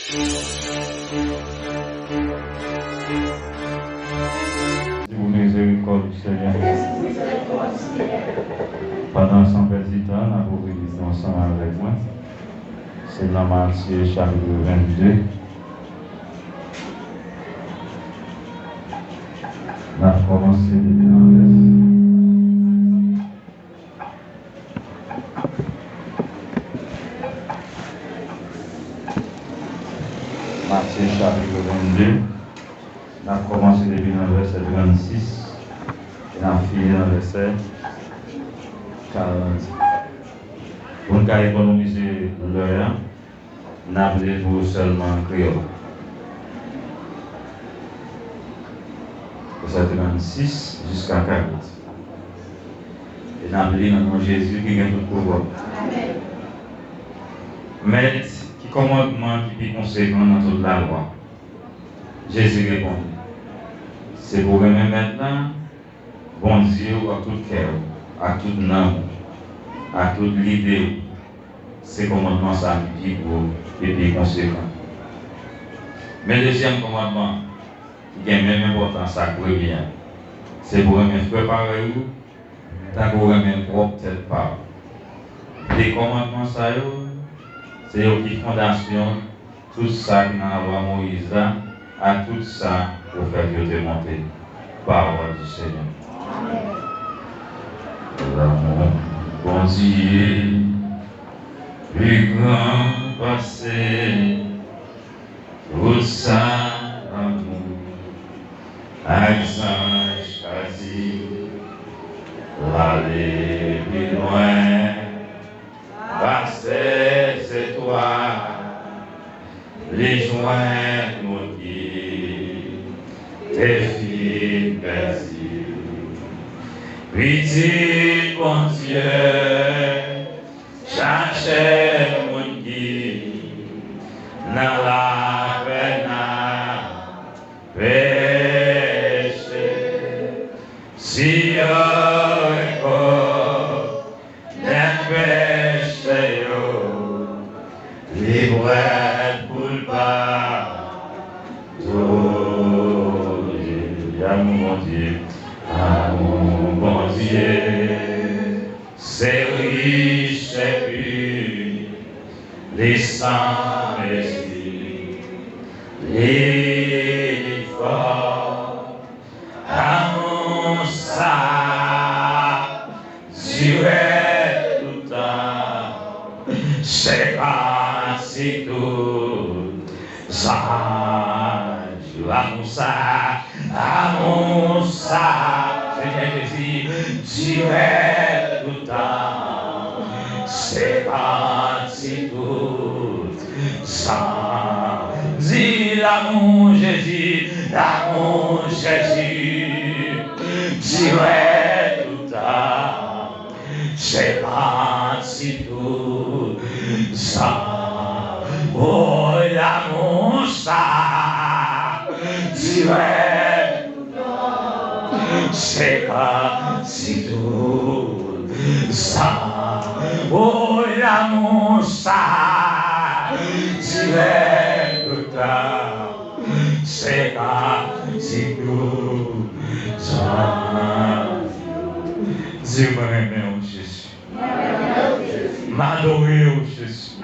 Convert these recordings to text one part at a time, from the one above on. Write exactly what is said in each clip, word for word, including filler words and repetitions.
Pou mizerikòd ou, Senyè. Pandan san pèdi tan, n ap ouvri Bib nou ansanm avèk mwen. Se nan Matye, chapit vennde. N ap kòmanse depi nan vèsè. Matye chapit vennde, n ap kòmanse depi nan vèsè trannsis e n ap fini nan vèsè karant. Pou n ka ekonomize lè a, n ap li pou sèlman kreyòl. Vèsè trannsis jiska karant. E n ap li nan non Jezi ki gen tout pouvwa. Mèt, ki kòmandman ki pi konsekan nan tout lalwa? Jezi reponn, se pou w renmen Mèt la, Bondye w, ak tout kè w, ak tout nanm ou, ak tout lide w. Se kòmandman sa a ki pi gwo e pi konsekan. Men dezyèm kòmandman, ki gen menm enpòtans ak premye a, se pou w renmen frè parèy ou tankou w renmen pwòp tèt pa w. De kòmandman sa yo, se yo ki fondasyon tout sa ki nan lalwa Moyiz la, ak tout sa pwofèt yo te monte. Pawòl di Senyè. Lanmou Bondye pi gran pase tout sa, lanmou ak zanj ka di l ale pi lwen pase zetwal. Li jwenn moun ki te fin pèdi. Pitit Bondye chache moun ki nan lapèn ak peche. Si yo rekonèt peche yo, li prèt pou l padone. Lanmou Bondye, lanmou Bondye, se rich epi li san mezi, li fò. Lanmou sa dire toutan, se pa si tout zanj. Lanmou sa, lanmou sa, Senyè Jezi, dire toutan, se pa si tout zanj. Di lanmou Jezi, lanmou Jezi, dire toutan, se pa si tout zanj. O, lanmou sa, dire se pa si tout zanj. O, lanmou sa, dire toutan, se pa si tout zanj. Di, mwen renmen w, Jezi. M adore w, Jezi.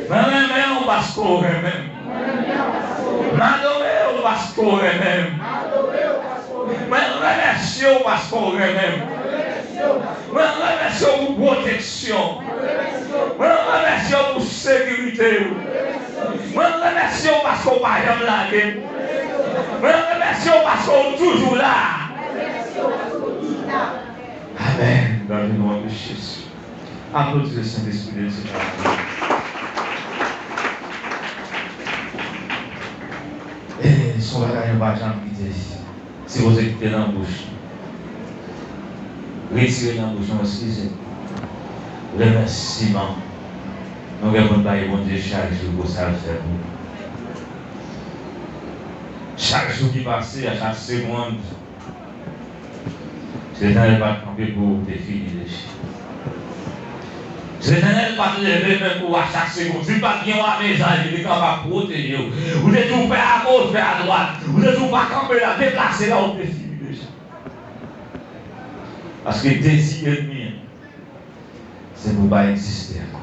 Mwen renmen w paske w renmen m. M adore w paske w renmen m. Mwen remèsye w paske w renmen m. Mwen remèsye w pou pwoteksyon w. Mwen remèsye w pou sekirite w. Mwen remèsye w paske w pa janm lage m. Mwen remèsye w paske w toujou la. Amèn. Dans le nom de Jésus. Aplodi le Sentespri de Dye. E se yon bagay nou pa janm kite. Sipoze kite nan bouch. Retire nan bouch nou, eskize. Remèsiman. Nou gen pou n bay Bondye chak jou pou sa l fè pou nou. Chak jou ki pase, a chak segonn, Letènèl pa t kanpe pou te fini deja. Letènèl pa t leve men pou w a chak segonn. Si l pa t gen w a mezanmi, li te kapab pwoteje w. Ou te di w fè agòch, fè adwat. Ou te di w pa kanpe la, deplase la, ou te fini deja. Paske dezi ènmi an, se pou w pa egziste ankò.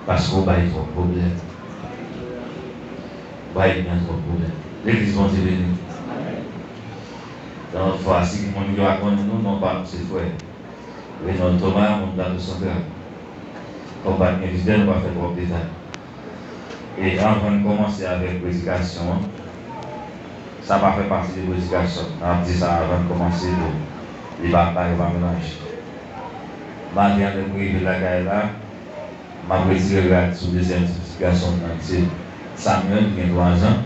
Paske w bay twòp pwoblèm. Bay ènmi an twòp pwoblèm. Legliz, Bondye beni w. Yon lòt fwa, si gen moun ki pa konnen nou, non pa m se frè Renold Thomas, moun Plato Santral. Kòm pa t gen vizitè, nou pa fè twòp detay. E anvan n kòmanse avèk predikasyon an, sa pa fè pati de predikasyon. N ap di sa anvan n kòmanse pou li pa, pa, yo pa melanje. Maten an, lè m rive lakay la, m ap retire rad sou dezyèm ti gason m nan, ki se Samuel, ki gen twa zan.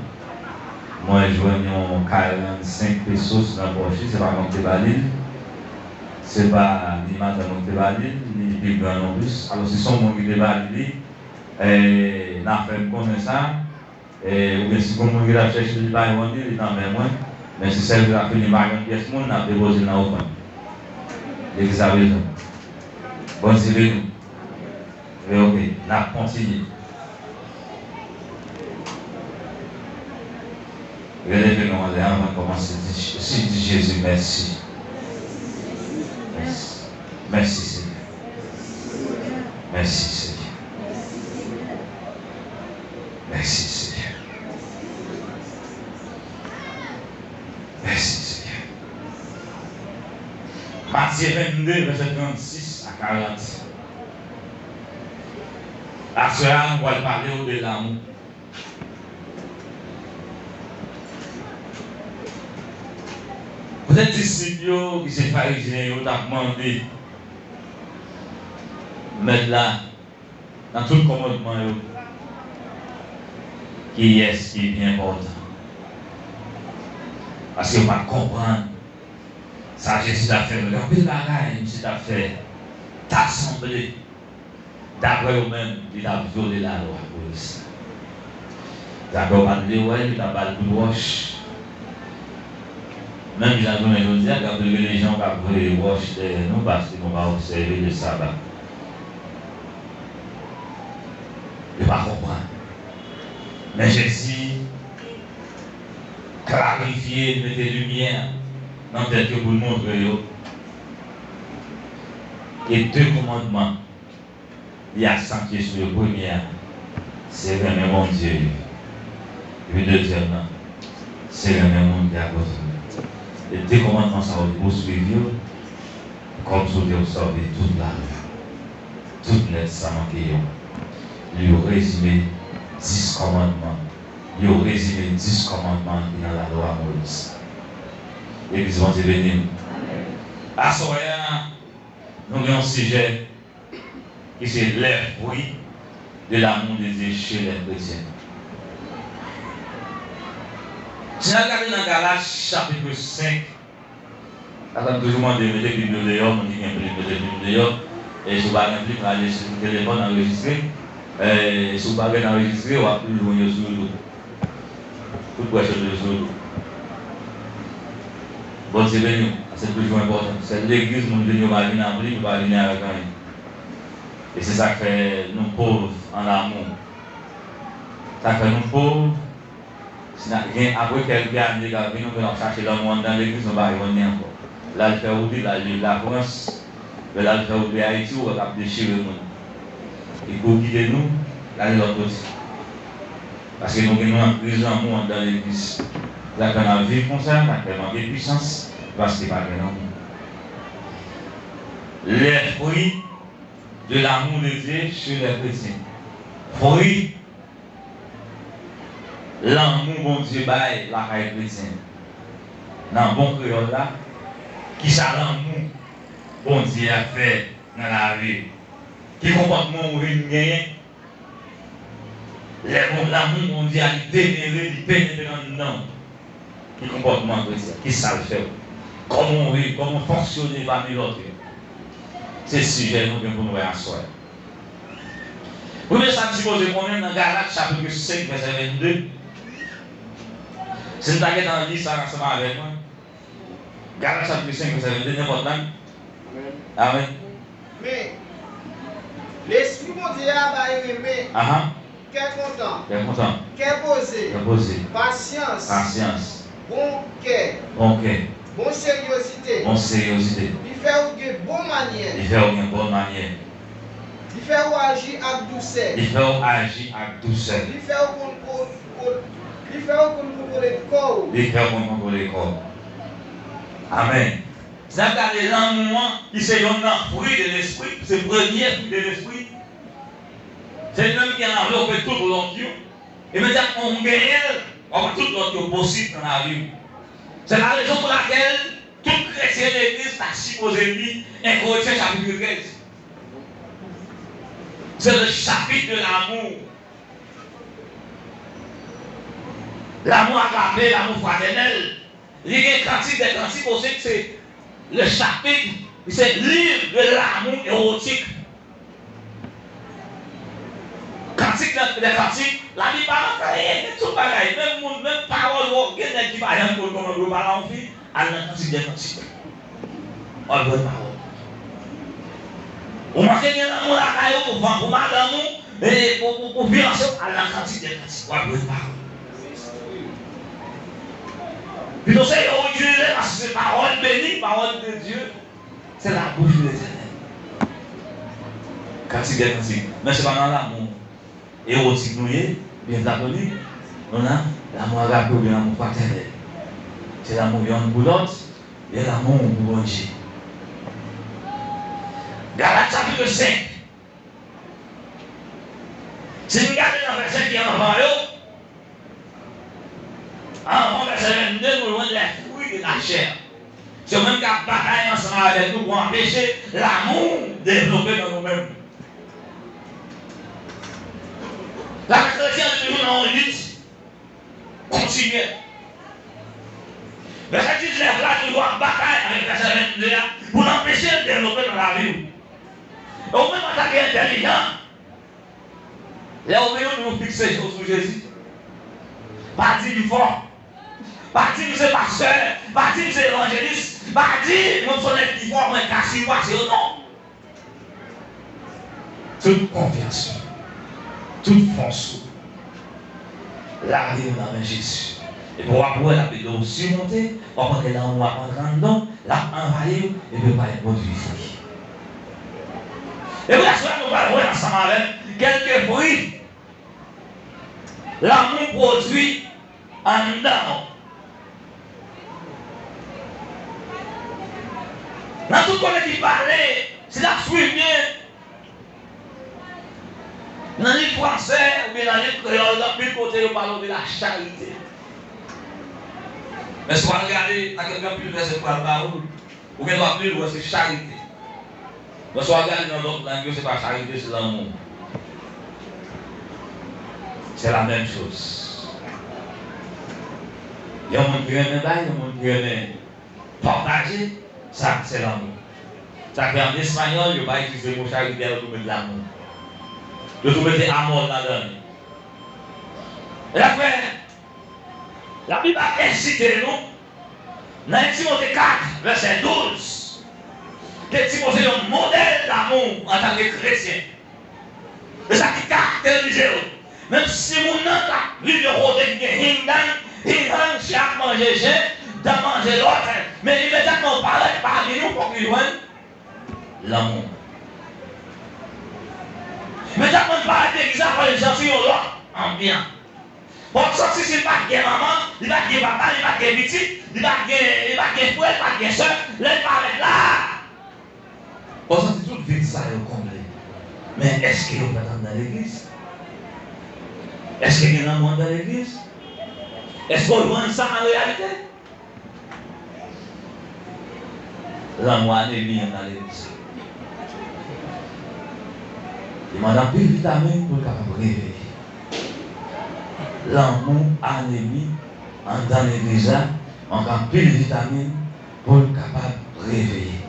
Mwen jwenn yon karannsenk pesos nan pòch li, se pa mwen ki te ba li l. Se pa ni madanm mwen ki te ba li l, ni pi gran nonplis. Alò, si se yon moun ki te ba li li, eh, n a fè m konnen sa. Eh, oubyen si gon moun ki t ap chèche li pa jwenn li, li nan men mwen. Men si sèvis la fini, m pa jwenn pyès moun, n ap depoze l nan ofrann. Legliz la bezwen. Bondye beni w. Wi, ok. N ap kontinye. Releve men w anlè anvan n kòmanse. Di, si, di Jezi mèsi. Mèsi. Mèsi, Senyè. Mèsi, Senyè. Mèsi, Senyè. Mèsi, Senyè. Matye vennde, vèsè trannsis a karant. Aswè a, nou pral pale w de lanmou. Poutèt disip yo, ki se Farizyen yo, t ap mande Mèt la, nan tout kòmandman yo, kiyès ki pi enpòtan. Paske yo pa t konprann sa Jezi t ap fè yo. Gen anpil bagay misye t ap fè ta sanble, daprè yo menm, li t ap vyole lalwa Moyiz la. Daprè yo pa t vle wè, yo t ap ba l kout wòch. Menm jan jounen jodi a, gen anpil relijyon k ap voye wòch dèyè nou paske nou pa obsève le saba. Yo pa konprann. Men Jezi klarifye, li mete limyè nan tèt yo pou l montre yo ke de kòmandman li aksantye sou yo. Premye a, se renmen Bondye. Epi dezyèm nan, se renmen moun ki akote w. E de kòmandman sa yo, li pouswiv yo, kòmsi w te obsève tout lalwa, tout nèt san manke yon. Yo rezime dis kòmandman. Yo rezime dis kòmandman ki nan lalwa Moyiz. Legliz, Bondye beni n. Aswè a, nou gen yon sijè ki se les fruits de l'amour de Dieu chez les chrétiens. Si n al gade nan Galat chapit senk, sa fè m toujou mande, mete Bib yo deyò, moun ki gen plim, mete plim deyò. E si w pa gen plim, rale sou telefòn, anrejistre. E si w pa gen anrejistre, w ap toujou jwenn yo sou YouTube. Tout prèch yo toujou sou YouTube. Bondye beni w. Se toujou enpòtan. Sèl legliz, moun vini, yo pa vini ak plim, yo pa vini avèk anyen. E se sa k fè nou pòv an lanmou. Sa k fè nou pòv, si n ap gen, apre kèlke ane k ap vini, nou konn ap chache lanmou anndan legliz, nou pa jwenn li ankò. L al fè wout li, l al viv Lafrans, lè l al fè wout li Ayiti, ou wè k ap dechire moun. Epi ou kite nou, l ale lòt kote. Paske nou gen, nou nan kriz lanmou anndan legliz. Sa k fè n ap viv konsa, sa k fè n manke pwisans, paske pa gen lanmou. Les fruits de l'amour de Dieu chez les chrétiens. Fwi lanmou Bondye bay lakay kretyen. Nan bon kreyòl la, kisa lanmou Bondye a fè nan lavi w? Ki konpòtman ou vin genyen lè bon, lanmou Bondye a li demere, li penetre anndan w? Ki konpòtman kretyen? Kisa l fè w? Kòman w viv? Kòman w fonksyone pami lòt yo? Se sijè nou gen pou n wè aswè a. Premye sa n sipoze konnen nan Galat chapit senk vèsè vennde. Si n ta gentan li sa ansanm avèk mwen. Galat chapit senk vèsè vennde, nenpòt la. Amèn. Amèn. Lespri Bondye a bay renmen, Aha. kè kontan, Kè kontan. kè poze, Kè poze. pasyans, Pasyans. bon kè, Bon kè. bon seryozite. Bon seryozite. Li fè ou gen bon manyè. Li fè ou gen bon manyè. Li fè ou aji ak dousè. Li fè ou aji ak dousè. Li fè ou konn ko-, ko-, li fè ou konn kontwole kò w. Li fè ou konn kontwole kò w. Amèn. Sa gade lanmou an, ki se yonn nan fwi de lespri, se premye fwi de lespri. Se li menm ki anvlope tout lòt yo. Imedyatman w genyen l, w ap wè tout lòt yo posib nan lavi w. Se la rezon pou lakèl tout kretyen legliz ta sipoze li en Korentyen chapit trèz. C'est le chapitre de l'amour. L'amour agape, l'amour fraternel. Li gen kantik dè kantik osi, se le chapitre, se livre de l'amour érotique. Kantik dè, dè kantik, Labib pa manke anyen, gen tout bagay, menm moun, menm pawòl, ou gen nèg ki pa janm konn kòman pou yo pale a yon fi, al nan kantik dè kantik. W ap jwenn pawòl. Ou manke gen lanmou lakay ou pou fanm, pou madanm ou, e pou, pou, pou fiyanse w, al nan kantik dè kantik. W ap jwenn pawòl. Pito se yo itilize, paske se pawòl beni, pawòl de Dye, se la bouche de l'Eternel. Kantik dè kantik. Men se pa nan lanmou ewotik nou ye, oubyen platonik, nou nan lanmou agape oubyen lanmou fratènèl. Se lanmou yonn pou lòt, e lanmou pou Bondye. Galat chapit senk. Si n gade nan vèsè ki anvan yo, anvan vèsè vennde, nou jwenn les fruits de la chair. Se yo menm k ap batay ansanm avèk nou pou anpeche lanmou devlope nan nou menm. Lavi kretyen toujou nan yon lit kontinyèl. Vèsè diznèf la toujou ap batay avèk vèsè vennde a pou l anpeche l devlope nan lavi w. E ou menm antanke entèlijan, lè ou vin, ou fikse je w sou Jezi. Pa di m fò. Pa di m se pastè. Pa di m se evanjelis. Pa di mwen se nèg ki fò, mwen ka sipase yo, non. Tout konfyans ou, tout fòs ou, lage yo nan men Jezi. Epi w ap wè l ap ede w simonte, w ap wè ke lanmou ap antre anndan w, l ap anvayi w, epi w pral pwodui fwi. Epi aswè a nou pral wè ansanm avè m kèlke fwi lanmou pwodui anndan w. Nan tout kote ki pale, si n ap swiv byen, nan liv fransè oubyen nan liv kreyòl, anpil kote yo pale de la charite. Men si w al gade, ak anpil vèsè pral ba ou, ou gen dwa ap li l, ou wè se charite. Men si w al gade nan lòt lang yo, se pa charite, se lanmou. Se la menm choz. Yon moun ki renmen bay, yon moun ki renmen pataje, sa se lanmou. Sa k fè an espanyòl, yo pa itilize mo charite a, yo tou met lanmou. Yo tou mete amor ladan li. E apre, Labib ap ensite nou, nan en Timote kat, vèsè douz, ke Timote yon modèl damou antanke kretyen. E sa ki karakterize yo. Menm si moun nan t ap viv yon kote ki gen hing dang, hing hang, chen ap manje chen, dan manje lòt, men imedyatman ou parèt pami nou, fòk li jwenn lanmou. Imedyatman li parèt legliz la, fò li santi yon lòt anbyans. Fò l santi si l pa t gen manman, li pa t gen papa, li pa t gen pitit, li pa t gen, li pa t gen frè, li pa t gen sè, lè l parèt la, fò w santi tout vid sa yo konble. Men èske yo fèt anndan legliz? Èske gen lanmou anndan legliz? Èske w jwenn sa an reyalite? Lanmou anemi anndan legliz la. Li mande anpil vitamin pou l kapab reveye. Lanmou anemi anndan legliz la manke anpil vitamin pou l kapab reveye.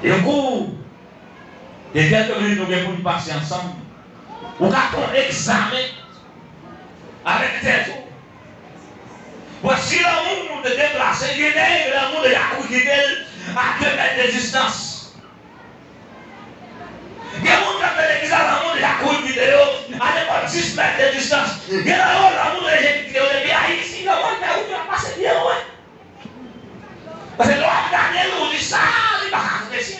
E yon kou, gen kèlke minit nou gen pou n pase ansanm, ou ka fè yon egzamen avèk tèt ou. Bon, si lanmou moun te deplase, gen de lanmou deja kouri kite l a de mèt de distans. Gen moun k deja kouri kite yo, a nenpòt dis mèt de distans. Gen nan yo, lanmou deja kite yo depi Ayiti, yo konn fè wout yo ap pase byen lwen. Paske lè w ap gade l, ou di sa, li pa ka apresye.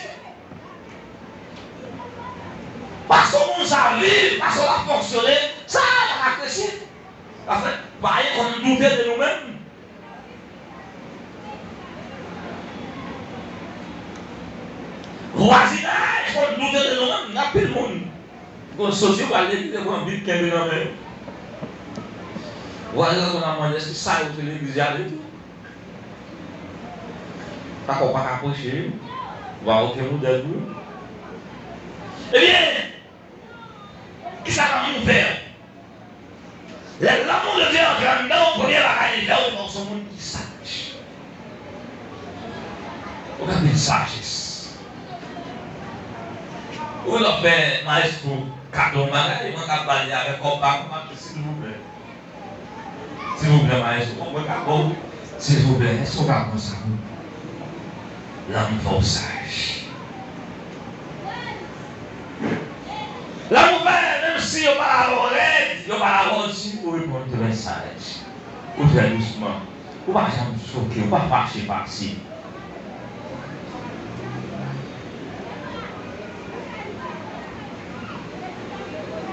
Fason moun sa viv, fason l ap fonksyone, sa pa ka apresye. Paske pa gen konn doute de nou menm. Vwazinaj konn doute de nou menm, gen anpil moun. Konn soti, yo pral legliz, yo pran Bib, kenbe nan men yo. Vwazen konn ap mande, èske sa yo se legliz y ale tou? Sa fè w pa ka preche, wi. Ou pa okenn modèl pou yo. Ebyen, kisa k ap ouvè? Lè lanmou de Dye antre anndan w, premye bagay li fè, ou fè w se yon moun ki saj. Ou gen anpil sajès. Ou lè w fè maestro kado yon bagay, mwen k ap ba li avèk kòb pa m, m ap di, silvouplè. Silvouplè, maestro, mwen ka ba w, silvouplè, èske w ka pran sa pou mwen? Lanmou fè w saj. Lanmou fè, menm si yo pale avè w rèd, yo pale avè w di, ou reponn trè saj. Ou trè dousman. Ou pa janm choke, ou pa fache fasil.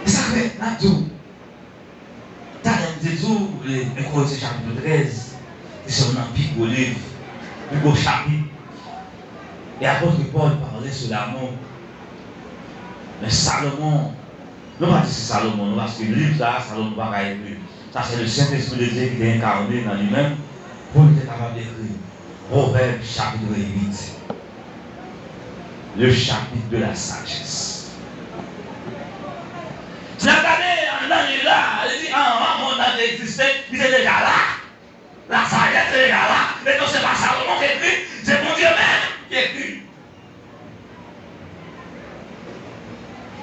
E sa k fè, n ap di w, talè m te di w, e, Korentyen chapit trèz, ki se youn nan pi gwo liv, pi gwo chapit. E apot Pòl pale sou lanmou. Men Salomon, nou pa di se Salomon, non, paske liv sa a, Salomon pa ka ekri. Sa se le Sentespri de Dye ki te enkane nan li menm, pou li te kapab ekri Pwovèb chapit uit. Le chapitre de la sagesse. Si n ap gade anndan liv la, li di, anvan monn nan te egziste, li te deja la. Lasajès te deja la. E donk, se pa Salomon ki ekri, se Bondye menm ki ekri.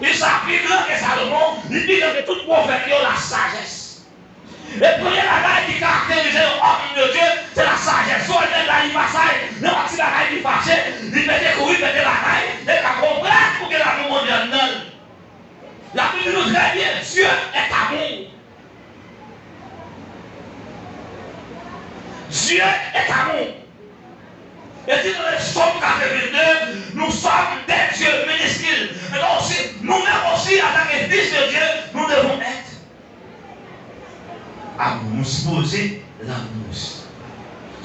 Li sa pi gran ke Salomon, li pi gran ke tout pwofèt yo, lasajès. E premye bagay ki karakterize yon òm de Dye, se lasajès. Sou èl nèg la, li pa saj, nenpòt ti bagay li fache, li pete kouri, pete lakay, e pa konprann pou gen lanmou Bondye anndan l. Labib di nou trè byen, Dieu est amour. Dieu est amour. E di nan Sòm katrevenn de, nous sommes des dieux minuscules. E donk osi, nou menm osi, antanke fis de Dye, nou devons être amour. Nou sipoze lanmou osi.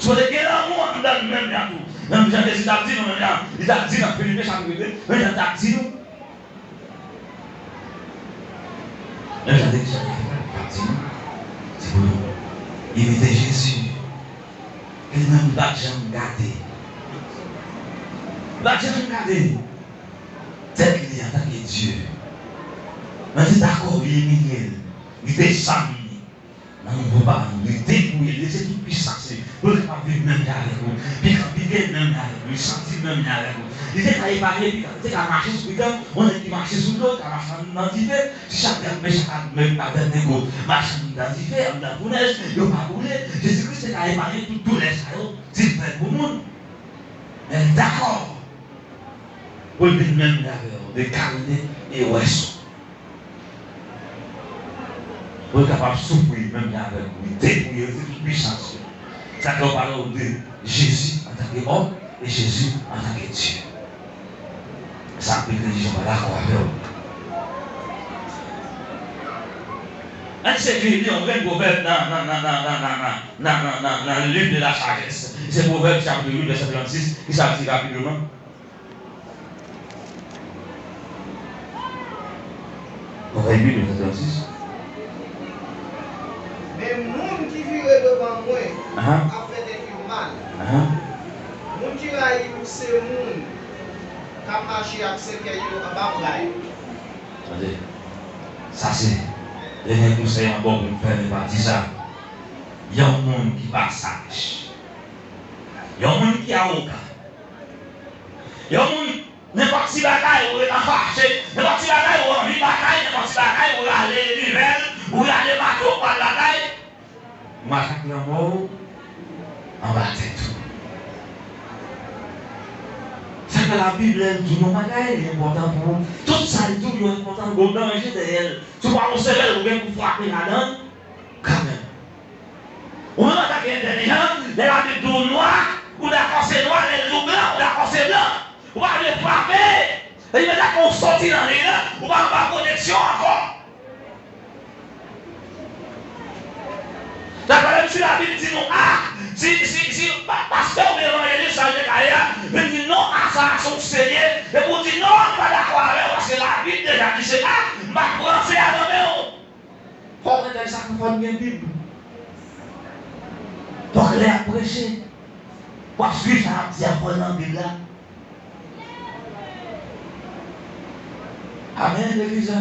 Sipoze gen lanmou anndan nou menm jan tou. Menm jan Jezi t ap di nou menm jan, li t ap di nan Filipen chapit de, menm jan li t ap di nou. Menm jan Jezi t ap di nou, se pou nou imite Jezi. Ke li menm li pa t janm gade. Li pa t janm gade tèt li antanke Dye. Men li dakò, li imilye l. Li desann li. Nan nivo pa nou, li depouye l, li se tout pisans li, pou l kapab viv menm jan avèk ou, pi, pi byen menm jan avèk ou, li santi l menm jan avèk ou. Li te ka epanye pikan, li te ka mache sou pikan, yon nèg ki mache sou dlo, li ka mache anndan dife, si chak gad men chak gad men pa bèt nego, mache anndan dife, anndan founèj, yo pa boule. Jezi Kris te ka epanye tout doulè sa yo, si l fè l pou moun. Men l dakò pou l vin menm jan avè w, de karite e wès ou. Pou l kapab soufri menm jan avèk ou, li depouye l de tout pisans yo. Sa k fè yo pale w de Jezi antanke òm e Jezi antanke Dye. Sa anpil relijyon pa dakò avè w. Ann eseye li yon grenn pwovèb nan, nan, nan le livre de la sagesse. Se Pwovèb chapit uit, vèsè trannsis, ki sa l di rapidman? Pwovèb uit, vèsè trannsis. Men moun ki vire devan mwen Aha. ap fè tèt li mal. Aha. Moun ki rayi m se moun k ap mache ak sèkèy yo anba bra yo. Tande. Sa se dènye konsèy ankò pou m fè, men pa di sa. Yon moun ki pa saj. Yon moun ki awogan. Yon moun, nenpòt ti bagay, ou ret an fache. Nenpòt ti bagay, ou anvi batay. Nenpòt ti bagay, ou rale nivèl, ou rale mato, ou al batay. Ou masak lanmò w anba tèt ou. Sa fè Labib, lè l di w yon bagay, li enpòtan pou ou. Tout Sa l di w yo enpòtan, gen yon danje dèyè l. Si w pa resevwa l, ou gen pou frape ladan l kanmenm. Ou menm antanke entèlijan, lè Labib di w nwa, ou dakò se nwa, lè l di w blan, ou dakò se blan. Ou pa vle frape. Sa vle di, lè w soti nan liy lan, ou pa anba pwoteksyon ankò. Sa fè menm si Labib di nou A, si, si, si pa, pastè oubyen evanjelis sa l te ka ye a vin di non, A sa a se yon Senyè, epi w di non, m pa dakò avè w paske Labib deja di se A, m pa pran se A nan men w. Fò w konnen sa k fè fò n gen Bib. Fòk lè y ap preche, w ap swiv sa y ap di a, fò l nan Bib la. Amèn, legliz la.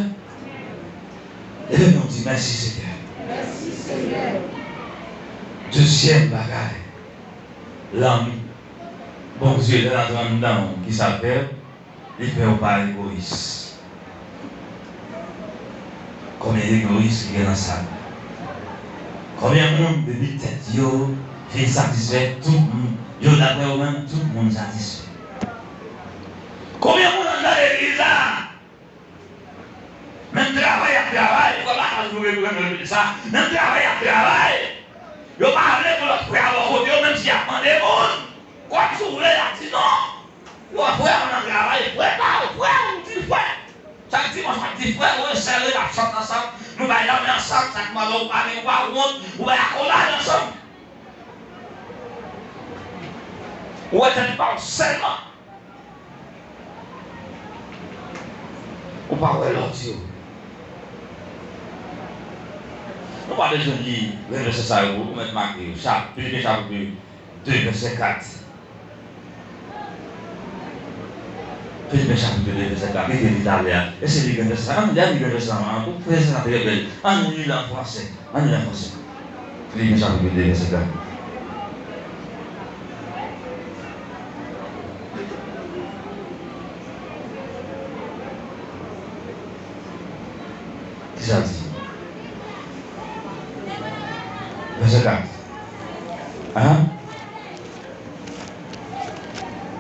Leve men w di, mèsi, Senyè. Mèsi, Senyè. Dezyèm bagay, lanmou. Bondye, lè l antre anndan w, ki sa l fè? Li fè w pa egoyis. Konbyen egoyis ki gen nan sal la? Konbyen moun, depi tèt yo fin satisfè, tout moun, yo, daprè yo menm, tout moun satisfè? Konbyen moun anndan legliz la, menm travay y ap travay, ou wè pa nou repete sa, menm travay y ap travay, yo pa vle pou lòt frè a bò kote yo, menm si y ap mande moun, kòm si w vle, y ap di non. Yo, frè, ou nan travay, frè pa ou, frè, ou di frè. Chak dimanch, w ap di frè, ou sere, n ap chante ansanm, nou bay lanmen ansanm, sa k mal ou pa gen, ou pa wont, ou bay akolad ansanm. Ou wè tèt pa w sèlman. Ou pa wè lòt yo. Nou pa bezwen li, vèsè sa yo, ou mèt make yo. Chap-, Filipen chapit de, vèsè kat. Filipen chapit de, vèsè kat. Li te li talè a. Èske li gen vèsè sa? Ann li, ann li gen vèsè sa. Ann, pou vèsè sa trè bèl. Ann li l an fransè. Ann li l an fransè. Filipen chapit de, vèsè kat. Kisa l di? Vèsè kat. Ahan.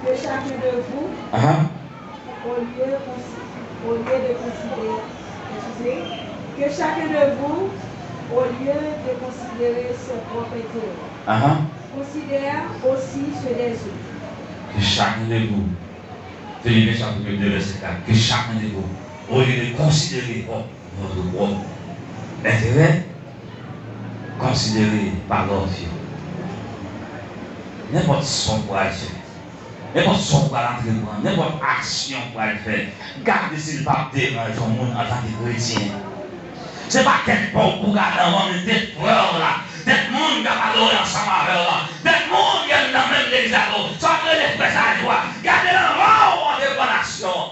Que chacun de vous, Ahan. au lieu, au lieu de considérer, excusez, que chacun de vous, au lieu de considérer son propre intérêt, Ahan. considère aussi ceux des autres. Que chacun de vous, Filipen chapit de, vèsè kat, que chacun de vous, au lieu de considérer votre, votre propre intérêt, considéré pa lòt yo. Nenpòt sa w pral fè, nenpòt sa w pral antreprann, nenpòt aksyon w pral fè, gade si l p ap deranje yon moun antanke kretyen. Se pa tèt pa w pou gade anvan, men tèt frè w la, tèt moun k ap adore ansanm avè w la, tèt moun ki anndan menm legliz avè w, sa w ap rele frè sa a jou a. Gade l anvan w antreprann aksyon an.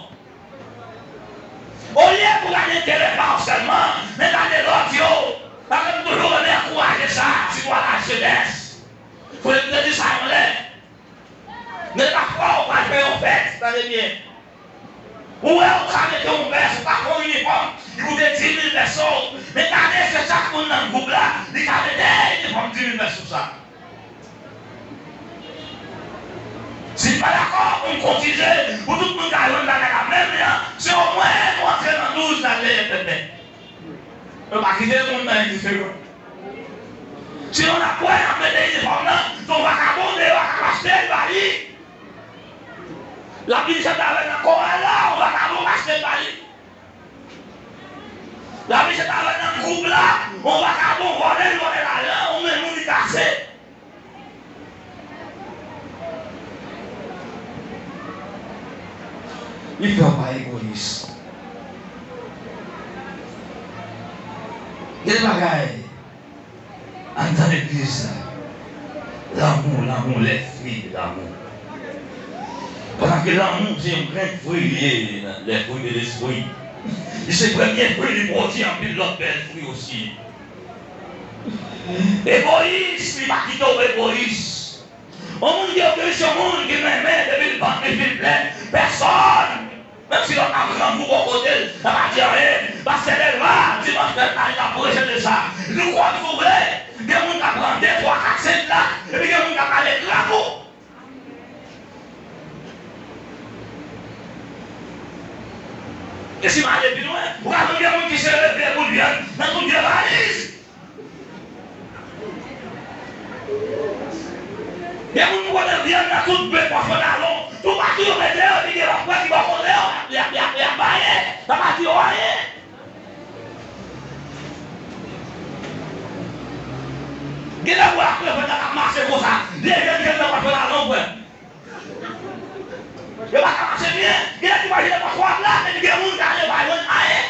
Olye pou gade enterè pa w sèlman, men gade lòt yo. Paske m toujou renmen ankouraje sa, sitou a lajenès. Fò m te di sa yon lè. Men pafwa, ou pral fè yon fèt, tande byen. Ou wè, ou ka mete yon vès, ou ka fè yon inifòm, li koute dis mil pèso. Men gade èske chak moun nan gwoup la, li ka mete inifòm dis mil pèso sa. Si n pa dakò pou n kotize, pou tout moun ka jwenn bagay la menm jan, se omwen nou antre nan douz n al leye pèpè. Yo pa kite moun nan indiferan. Sinon, n ap wè, n ap mete inifòm nan, se yon vakabon deyò k ap achte l ba li. L ap vin chante avè n nan koral la, yon vakabon k achte l ba li. L ap vin chante avè n nan gwoup la, yon vakabon vòlè l vòlè lajan, yon men moun li kase. Li fè w pa egoyis. Gen de bagay anndan legliz la. Lanmou, lanmou, les fruits de l'amour. Pandan ke lanmou se yon grenn fwi li ye, les fruits de l'esprit. Li se premye fwi, li pwodui anpil lòt bèl fwi osi. Egoyis, li pa kite w egoyis. Yon moun ki egoyis, yon moun ki renmen depi l vant li fin plen pèsòn. Menm si lòt ap grangou bò kote l, l pa di anyen. Pastè Delva, dimanch fèt la, li t ap preche de sa. Nou kwè si w vle, gen moun k ap pran de, twa, kat, senk la, epi gen moun k ap pale grangou. E si m ale pi lwen, ou ka jwenn gen moun ki sere vye bout vyann nan tout vye valiz. Gen moun ki pote vyann nan tout vye pòch pantalon. Toupatou yo mete yo, epi gen lòt frè ki bò kote yo, y ap, y ap, y ap, y ap baye. Sa pa di yo anyen. Gen lè w ap wè frè nan ap mache konsa, vye vyann ki nan pòch pantalon, frè. Yo pa ka mache byen. Gen lè ki mache nan pòch wòb la, epi gen moun ki ale pa jwenn anyen.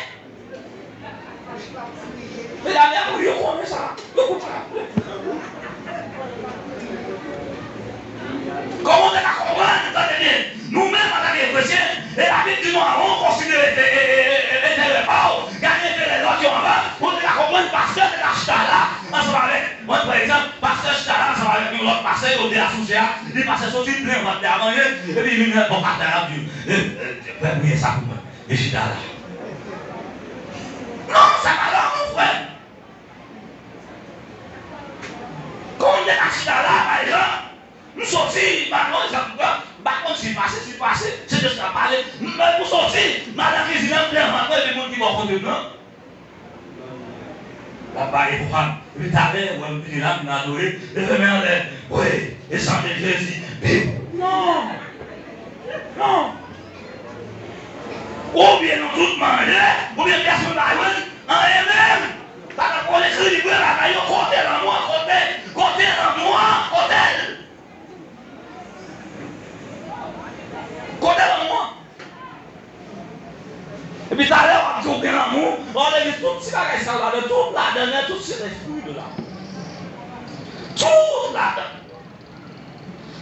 Medam, yo konnen sa. Yo konnen sa. Kòman w te ka konprann, tande byen, nou menm antanke kretyen, e Labib di nou avan w konsidere enterè pa w, gade enterè lòt yo anvan, pou w te ka konprann pastè te ka chita la ansanm avèk, mwen, pa egzanp, pastè chita la ansanm avèk yon lòt pastè, yo de asosye a, li pase soti plen vant li a manje, epi li vin wè bò atè a, l ap di, "E, e, frè, priye sa pou mwen, e chita la." Non, sa pa lanmou, frè. Kòm m te ka chita la, pa egzanp, m soti, m pa konn egzanp m pran, m pa konn si l pase, si l pase, se jis nan pale. M, m soti, m al nan kizin nan, m plen vant mwen, epi moun ki bò kote m nan, l ap bay pwòm. Epi talè, w wè m vini la, m adore, leve men anlè, wi, e san de Jezi, bib. Non! Non! Oubyen nou tout manje, oubyen pyès moun pa jwenn anyen menm. Sa k ap konn ekri libre bagay yo, kote lanmou an, kote, kote lanmou an, kote l? Kote lanmou an? Epi talè w ap di w gen lanmou, w al legliz, tout ti bagay sa yo ladan, tout ladan, tout se les fruits de l'amour. Tout ladan.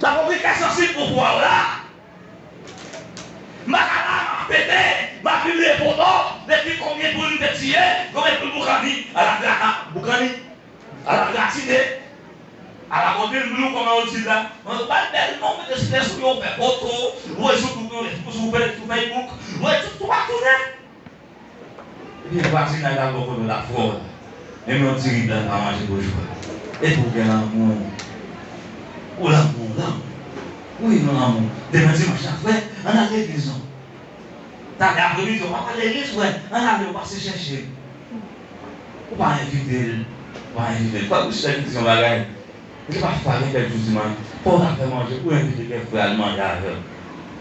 Sa pou ki kè sansib pou pwa w la. M pa ka la, m ap pete, m ap pibliye foto, depi konbyen poul m te tiye, konbyen poul boukanni, ala gra-, a, boukanni, ala gratine, ala konbyen blou, kòman yo di l la. Mwen, ou pa bèl non, mete strès ou yo, fè foto, voye sou tout, sou, sou, sou Facebook, voye tout, tout, tounen. Epi vwazinay la bò kote w la fò w la. Menm yon ti rib la l pa manje pou jou a. Epi w gen lanmou. Ou lanmou, lanmou. Wi, nou lanmou. Demen dimanch la, frè, ann al legliz non. Talè apremidi, w pa pral legliz, frè. Ann ale, w pase chèche l. Ou pa envite l. Ou pa envite l. Frè, ou sèl di yon bagay. Li pa fè pa gen kèk jou dimanch, fò w ta fè manje, ou envite kèk frè al manje avè w.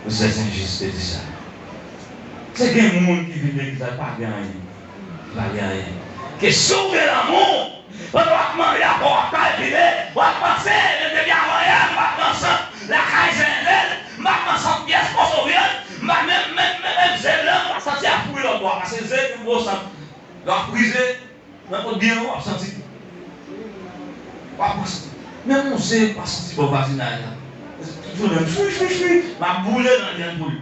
Msye Sen Jis te di sa. Se gen moun ki vin legliz la, pa gen anyen. Pa gen anyen. Ke si w gen lanmou, pandan w ap manje, apre w ap kalkile, w ap panse, men depi avanyè, m pa pran sant lakay Zenzen, m pa pran sant pyès moso vyann, m pa menm, menm, menm, menm zen blan, m pa santi ap fri lòtbò a, paske zen pi gwo sant. Lè w ap fri zen, Nenpòt byen w ap santi. W ap santi. Menm yon zen w pa santi bò vwazinay la. Tout jounen m chwi, chwi, chwi, m ap boule nan vyann poul.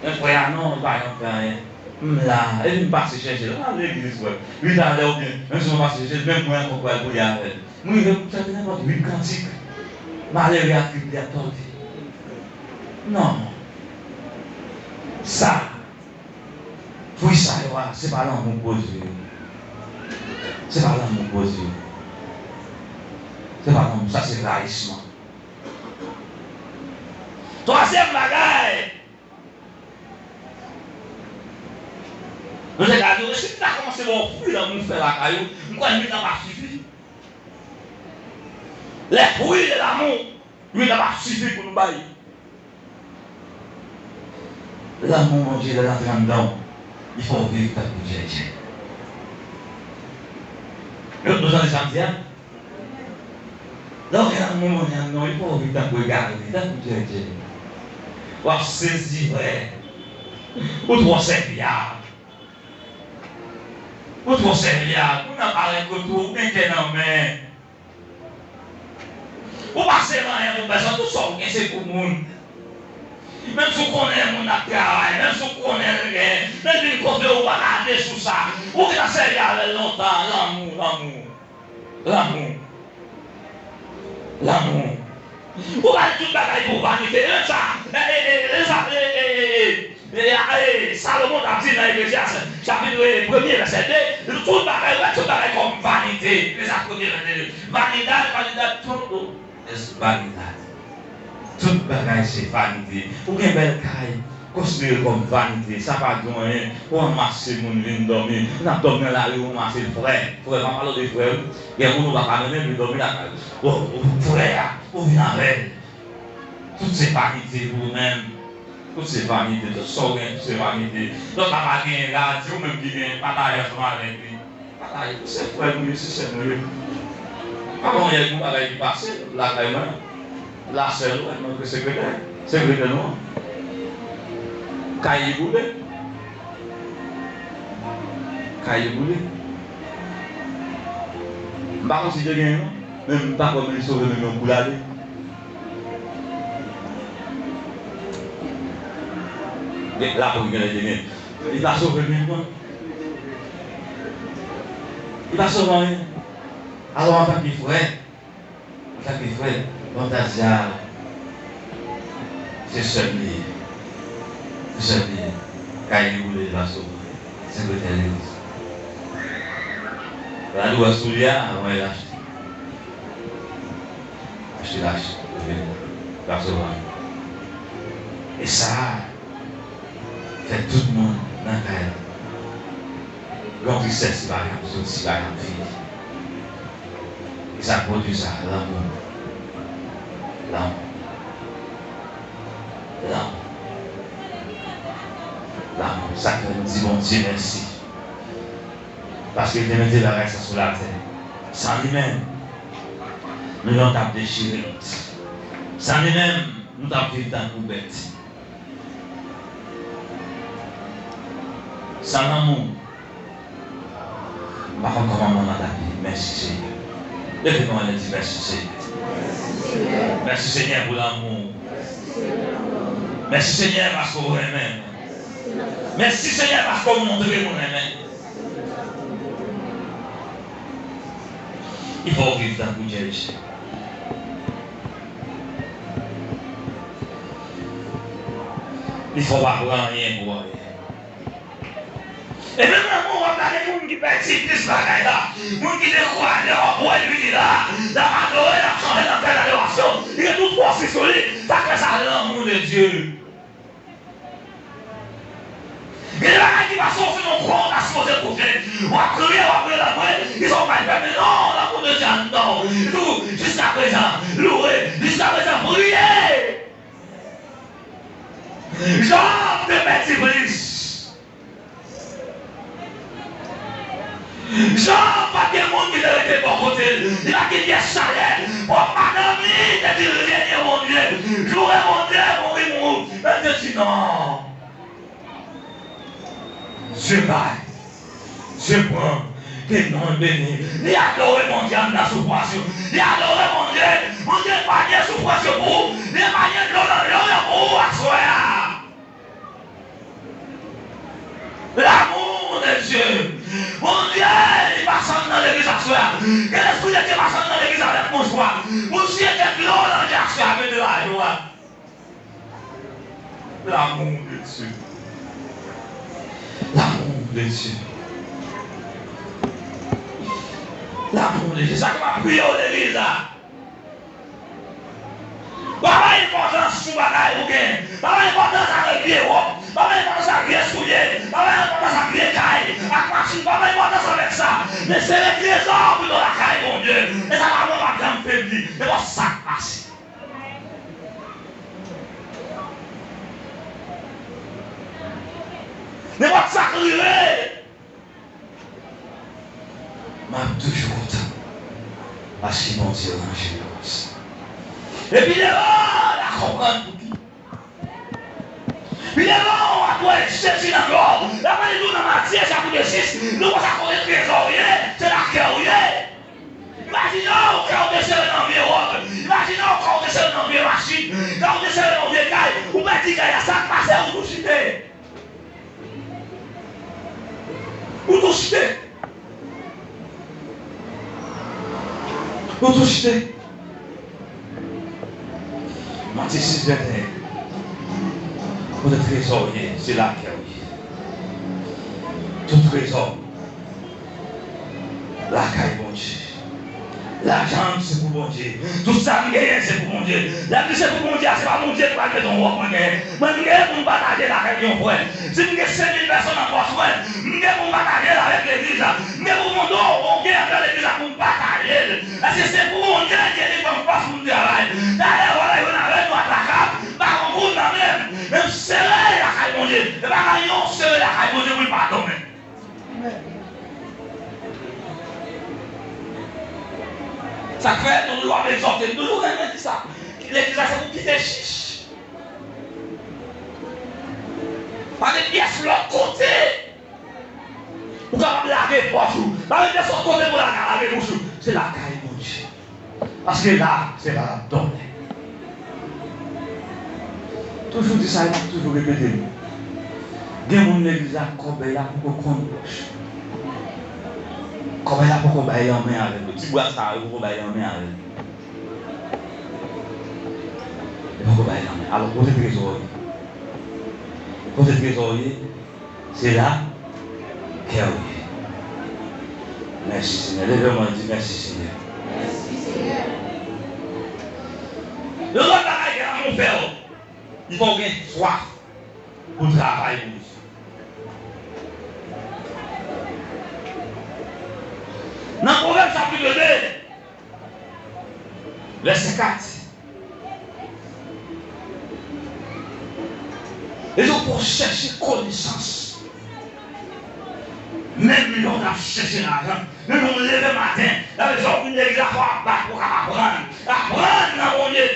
Men frè a non, li pa janm fè anyen. M la, epi m pase chèche l. Al legliz, frè. Uit a lè oubyen, menm si mwen pase chèche l, menm mwen ankò pral priye avè l. M rive, m chante nenpòt uit kantik. Malere a tripe, li ap tòde. Non. Sa. Fwi sa yo a, se pa lanmou k pwodui yo. Se pa lanmou k pwodui yo. Se pa lanmou, sa se rayisman. Twazyèm bagay, nou te ka di, si m ta kòmanse ba w fwi lanmou fè lakay ou, m kwè uit an p ap sifi. Les fruits de l'amour, uit an p ap sifi pou nou bay. Lanmou Bondye, lè l antre anndan w, li fè w viv tankou djèdjè. Nou, nou tande sa m di a? Lè w gen lanmou Bondye anndan w, li fè w viv tankou egare, tankou djèdjè. W ap sezi, frè. Ou twò sèvyab. Ou twò sèvyab. Moun nan parèt kote w, ou gen kè nan men. Ou pa sere anyen pou pèsonn, tout sa w gen se pou moun. Menm si w konnen moun ap travay, menm si w konnen l gen, men l vin kote w, ou pa gade sou sa. Ou gentan sèvi avè l lontan, lanmou, lanmou, lanmou, lanmou. Ou gade tout bagay pou vanite, menm sa, e, e, e, e, sa, e, e, e, e. E, e, Salomon t ap di nan Eklezyas, chapit, e, premye, vèsè de, tout bagay, wè tout bagay kòm vanite. Eklezyas premye, vèsè de. Vanidad, vanidad, todo es vanidad. Tout bagay se vanite. Ou gen bèl kay, Konsidere kòm vanite, sa pa di w anyen. Ou ranmase moun vin dòmi, n ap dòmi nan lari, ou ranmase l frè. Frè, m ap pale w de frè, wi. Gen moun ou pa ka mennen l vin dòmi lakay ou. O, o, frè a, ou vin avè l. Tout se vanite pou ou menm. Tout se vanite, tout sa w gen, tout se vanite. Lòt la pa genyen, la di ou menm ki genyen, pataje ansanm avèk li. Bagay, se frè nou ye, se sè nou ye. Pa gen yon bagay ki pase lakay mwen. La sè nou, mwen ke sekretè. Sekretè nou an. Kay li boule. Kay li boule. M pa konn si te gen yon, men m pa kwè men li sove men yon kou l ale. Gen lapri gen lè te gen. Li pa sove men yon. Li pa sove anyen. Alò, antanke frè, antanke frè, Fantasia, se sè m li ye. Se sè m li ye. Kay li boule, li pa sove. Sekretè legliz. Gade w wè soulye a, mwen l achte. Achte l achte. Li pa sove anyen. E sa, fè tout moun nan kay la. Yon tristès ki pa janm soti, pa janm fini. E sa k pwodui sa, lanmou. Lanmou. Lanmou. Lanmou. Sa k fè nou di Bondye mèsi. Paske li te mete bagay sa sou latè. San li menm, nou t ap dechire nou. San li menm, nou t ap viv tankou bèt. San lanmou, m pa konn kòman mwen ta di mèsi Senyè. Leve men w anlè, di mèsi Senyè. Mèsi Senyè pou lanmou. Mèsi Senyè paske w renmen mwen. Mèsi Senyè paske w montre m w renmen. Li fè w viv tankou Jèritjè. Li fè w pa pran anyen pou anyen. E menm lanmou w ap gade moun ki pèdi plis bagay la, moun ki dekouraje, w ap wè l vini la, l ap adore, l ap chante nan bèl adorasyon, li gen tout fòs li sou li, sa k fè sa, l'amour de Dieu. Gen de bagay ki pase w sou yon kwa w ta sipoze kouche. W ap kriye, w ap rele, w ap rele, ki sa w pral fè, men non, lanmou de Dye anndan w. Li di w, jiska prezan, louwe, jiska prezan, priye. Jòb te pèdi plis. Jòb pa t gen moun ki te rete bò kote l. Li pa t gen pyès chalè. Pwòp madanm li te di, renye Bondye, joure Bondye, mouri, mouri. Bondye di, non. Dye bay, Dye pran, ke non l beni. Li adore Bondye anndan soufrans yo. Li adore Bondye. Bondye epanye soufrans yo pou ou. Li epanye dlo nan je w yo pou ou aswè a. L'amour de Dieu. Bondye, li pase anndan legliz aswè a. Ke Lespri de Dye pase anndan legliz avèk mouchwa. Bondye, ke dlo nan je aswè a, mete lajwa. L'amour de Dieu. L'amour de Dieu. L'amour de Dieu. Sa k ap priye w legliz la. Pa bay enpòtans sou bagay ou gen. Pa bay enpòtans avèk vye wòb. Pa bay enpòtans ak vye soulye. Pa bay enpòtans ak vye kay, ak machin. Pa bay enpòtans avèk sa. Men sere trezò pito lakay Bondye. E sa pa bon, p ap janm febli. Nenpòt sa k pase. Nenpòt sa k rive, m ap toujou kontan. Paske Bondye ranje m konsa. Epi devan, n a konprann pou ki. Pi devan, w ap wè Jezi nan glwa w. L ap pale tou nan Matye chapit sis, nou konsa kote trezò w ye, se la kè w ye. Imajine w, kè w te sere nan vye wòb. Imajine w, kè w te sere nan vye machin. Kè w te sere nan vye kay. Ou pèdi kay la, sa k pase, ou tou chite. Ou tou chite. Ou tou chite. Matye sis venteyen. Kote trezò w ye, se la kè w ye. Tout trezò lakay Bondye. Lajan m se pou Bondye. Tout sa m genyen se pou Bondye. Lè m di se pou Bondye a, se pa Bondye ki pral mete yon wòb mwen genyen. Mwen, m genyen pou m pataje l avèk yon frè. Si m gen senk mil pèsonn nan pòch mwen, m gen pou m pataje l avèk legliz la. M gen pou m fè yon don, yon gen anndan legliz la pou m pataje l. Paske se pou Bondye ki te ban m fòs pou m travay. Talè, w a jwenn avè nou Atlakap, pa gon moun nan men m. Men m sere lakay Bondye. E pa gen yon sere lakay Bondye pou l pa tonbe. Sa k fè nou toujou ap egzòte, nou toujou renmen di sa. Legliz la se pou kite chich. Pa gen pyès lòt kote ou kapab lage pòch ou. Pa gen pyès lòt kote pou lage, lage bouch ou. Se lakay Bondye. Paske la, se la l ap dòmi. Toujou di sa, e m ap toujou repete l. Gen moun legliz la, kòbèy la poko konn pòch. Kòbèy la poko bay lanmen avè l. Ti bwa sa yo poko bay lanmen avè l. Li poko bay lanmen. Alò, kote trezò w ye? Kote trezò w ye? Se la kè w ye. Mèsi, Senyè. Leve men w, di, mèsi, Senyè. Yon lòt bagay ke lanmou fè w, li fè w gen swaf pou travay pou misye. Nan Pwovèb chapit de, vèsè kat, li di w pou w chèche konesans. Menm lè w t ap chèche lajan, menm lè w leve maten, sa vle di w vin legliz la, fò w ap bat pou w kapab aprann. Aprann nan Bondye.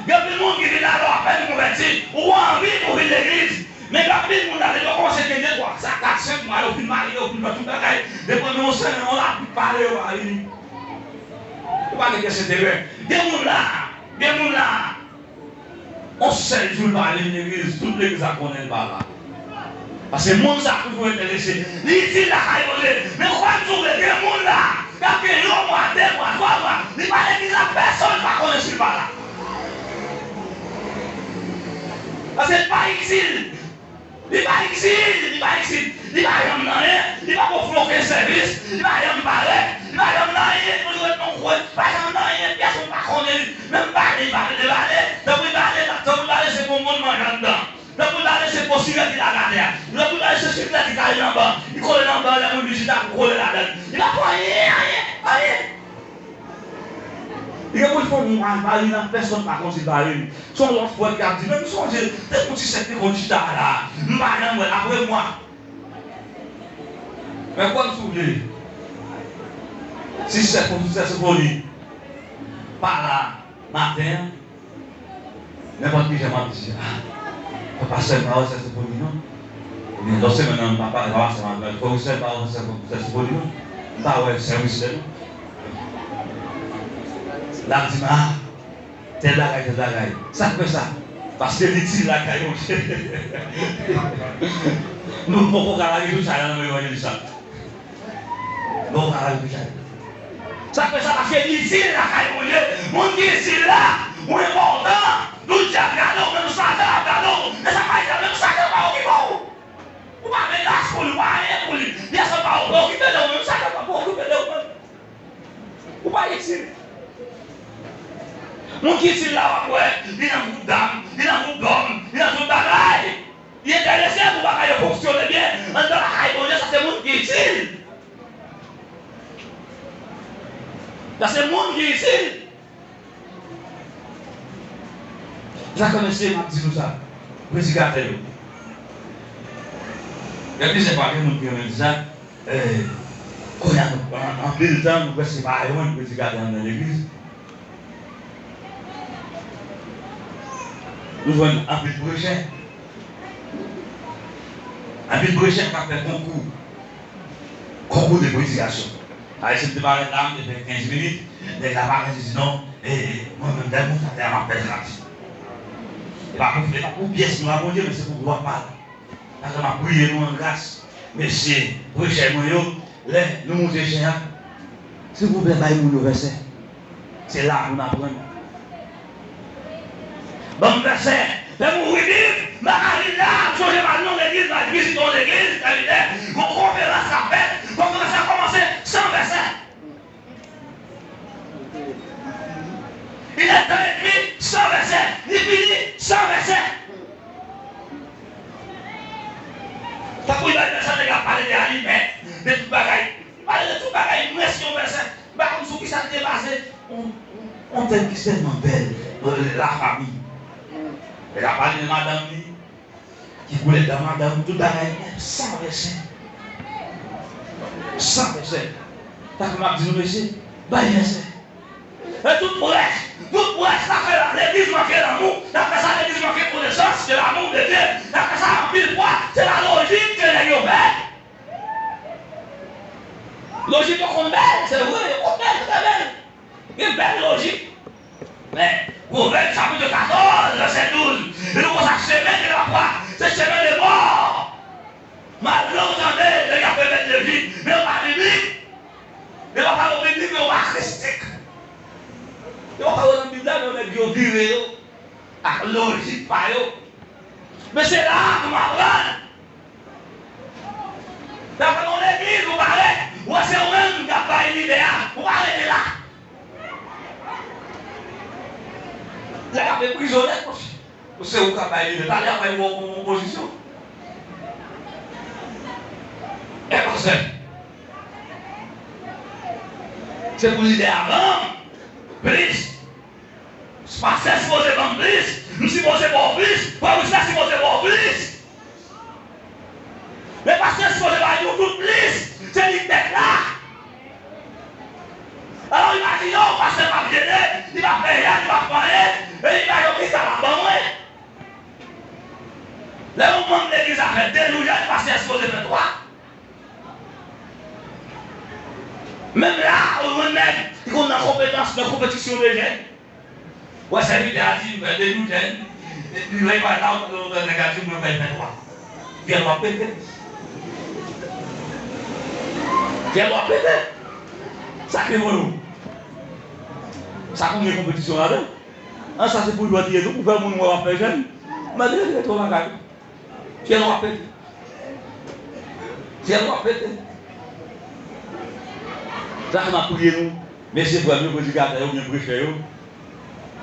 Gen anpil moun ki vin la, lè w apèn konvèti, ou anvi pou w vin legliz. Men gen anpil moun la, depi yo kòmanse gen de twa, sa kat, senk mwa, yo fin marye, yo fin fè tout bagay, depi yo jwenn yon sèmen, yon lapli pale, yo pa vini. Ou pa gen pyès enterè. Gen moun la, gen moun la, yon sèl jou l pa vin legliz, tout legliz la konnen l pa la. Paske moun sa a toujou enterese. Li itil lakay Bondye. Men kwè m di w, gen moun la, y ap gen yon mwa, de mwa, twa mwa, li pa legliz la, pèsonn pa konnen si l pa la. Paske li pa itil. Li pa itil, li pa itil. Li pa janm nan anyen, li pa ko fè okenn sèvis, li pa janm parèt, li pa janm nan anyen, toujou ret nan kwen, pa janm nan anyen, pèsonn pa konnen li. Menm pale, li pa vle pale, tanpri pale, tanpri pale, se pou moun manje anndan. Tanpri pale, se po sirèt li lage atè a. Tanpri pale, se siklèt li kale nan ban. Li kole nan ban, lè moun vin chita pou kole ladan l. Li pa fè anyen, anyen, anyen. Li gen pou l fè yon mwa, li pa vin, pèsonn pa konn si l pa vin. Se yon lòt frè ki ap di, men m sonje, te gon ti sè k te konn chita la. M pa janm wè l apre mwa. Men kwè m si w vle. Si sè, sè Sofoni pa la maten an, nenpòt ki jan m ap di, a, pastè m pa wè sè Sofoni non. Oubyen lòt semèn nan, m pa pale, pastè m ap di, frè Wisnè pa wè sè, sè Sofoni non. M pa wè sè Wisnè non. L ap di m, a, tèl bagay, tèl bagay. Sa k fè sa? Paske li itil lakay Bondye. Nou poko ka lage tout sa nan men evanjelis la. Bon, pa al kouche. Sa k fè sa? Paske li itil lakay Bondye. Moun ki itil la, ou enpòtan. Nou dyab gade w, menm Satan ap gade w. Men sa pa dyab, menm Satan pa okipe w. Ou pa menas pou li, ou pa anyen pou li. Pèsonn pa okipe de w, menm Satan pa okipe de w menm. Ou pa itil. Moun ki itil la, w ap wè, li nan gwoup dam, li nan gwoup dòm, li nan tout bagay. Li enterese pou bagay yo fonksyone byen anndan lakay Bondye, sa se moun ki itil. Sa se moun ki itil. Sa k fè, mesye, m ap di nou sa, predikatè yo. Gen plizyè fwa gen moun ki renmen di sa, eh, kounye a nou, an, anpil tan, nou prèske pa jwenn predikatè anndan legliz. Nou jwenn anpil prechè. Anpil prechè k ap fè konkou. Konkou de predikasyon. Ayisyen te parèt la, m te fè kenz minit. Nèg la parèt, li di, non, e, e, mwen menm, demonstratè a, m ap fè trant. E pa pou, e pa pou pyès glwa Bondye, men se pou glwa pa l. Pastè, m ap priye nou an gras. Mesye, prechè mwen yo, lè nou moute chen an, silvouplè, bay moun yo vèsè. Se la pou n aprann. Ban m vèsè. Fè m ouvri Bib. M pa ka vin la, m sonje m al nan legliz, m al vizite yon legliz, m envite, gon konferans k ap fèt. Konferans la kòmanse san vèsè. Mwen si yon vèsè, m pa konn sou kisa l te baze. On, on, on tèm ki tèlman bèl, euh, la famille. Lè l ap pale de madanm li, ki koulè dan madanm, tout bagay, men san vèsè. San vèsè. Sa fè m ap di nou, mesye, bay vèsè. E tout prèch, tout prèch, sa fè legliz manke lanmou, sa fè sa legliz manke konesans de l'amour de Dieu, sa fè sa anpil fwa, se pa lojik ke nèg yo fè. Lojik yo konn bèl, se vre, yo konn bèl, trè bèl. Gen bèl lojik. Men, Pwovèb chapit katòz, vèsè douz, li di konsa, chemen de la foi, se chemen de mò. Malgre w tande, nèg ap fè bèl lojik, men yo pa biblik. Yo pa pawòl biblik, men yo pa kristik. Yo pa pawòl nan Bib la, men yo nèg yo vire yo ak lojik pa yo. Men se la pou m aprann. Nan yon legliz, ou parèt, ou wè se ou menm k ap bay lide a, ou pa rete la. Lè y ap meprizone, monchè. Se ou k ap bay lide. Talè y ap bay ou yon pozisyon. E pastè, se pou lide a ban m plis. Pastè sipoze ban m plis. M sipoze ba w plis. Frè Wisla sipoze ba w plis. Men pastè sipoze ba nou tout plis. Se li k tèt la. Alò, imajine w, pastè p ap jene, li p ap fè jèn, li p ap fè anyen, e imajine w kisa l ap ban mwen. Lè yon manm legliz la fè de jou jèn, pastè a sipoze fè twa. Menm la, ou jwenn nèg ki konn nan konpetans, nan konpetisyon de jèn. Wè sèvitè a di, m fè de jou jèn. Epi lè y pral la, ou tande nèg la di, mwen fè fè twa. Fyèl w ap pete. Fyèl w ap pete. Sa k rive w? Sa konn gen konpetisyon ladan. An, sa se pou jwèt li ye tou, pou fè moun wè w ap fè jèn. Mande l rete lakay ou. Fyèl w ap pete. Fyèl w ap pete. Sa fè m ap priye nou, mesye frè m yo, predikatè yo, oubyen prechè yo,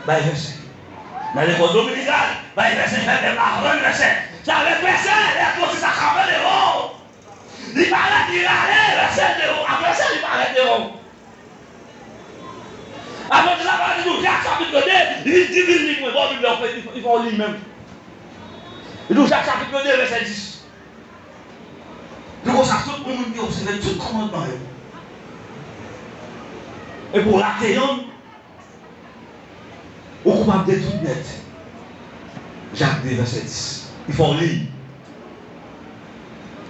bay vèsè. Nan lekòl dominikal, bay vèsè, fè pèp la aprann vèsè. Se avèk vèsè, lè konsi sa kanpe devan w. Li parèt, li rale vèsè devan w. Apre sa, li parèt devan w. Apre sa, la pawòl di nou, Jak chapit de, li di, li di, li pran Bib la, li fè, li fè, li fè yon liy menm. Li di w Jak chapit de, vèsè dis. Li konsa, tout moun ki obsève tout kòmandman yo, epi w rate yonn, ou koupab de tout nèt. Jak de, vèsè dis. Li fè w li.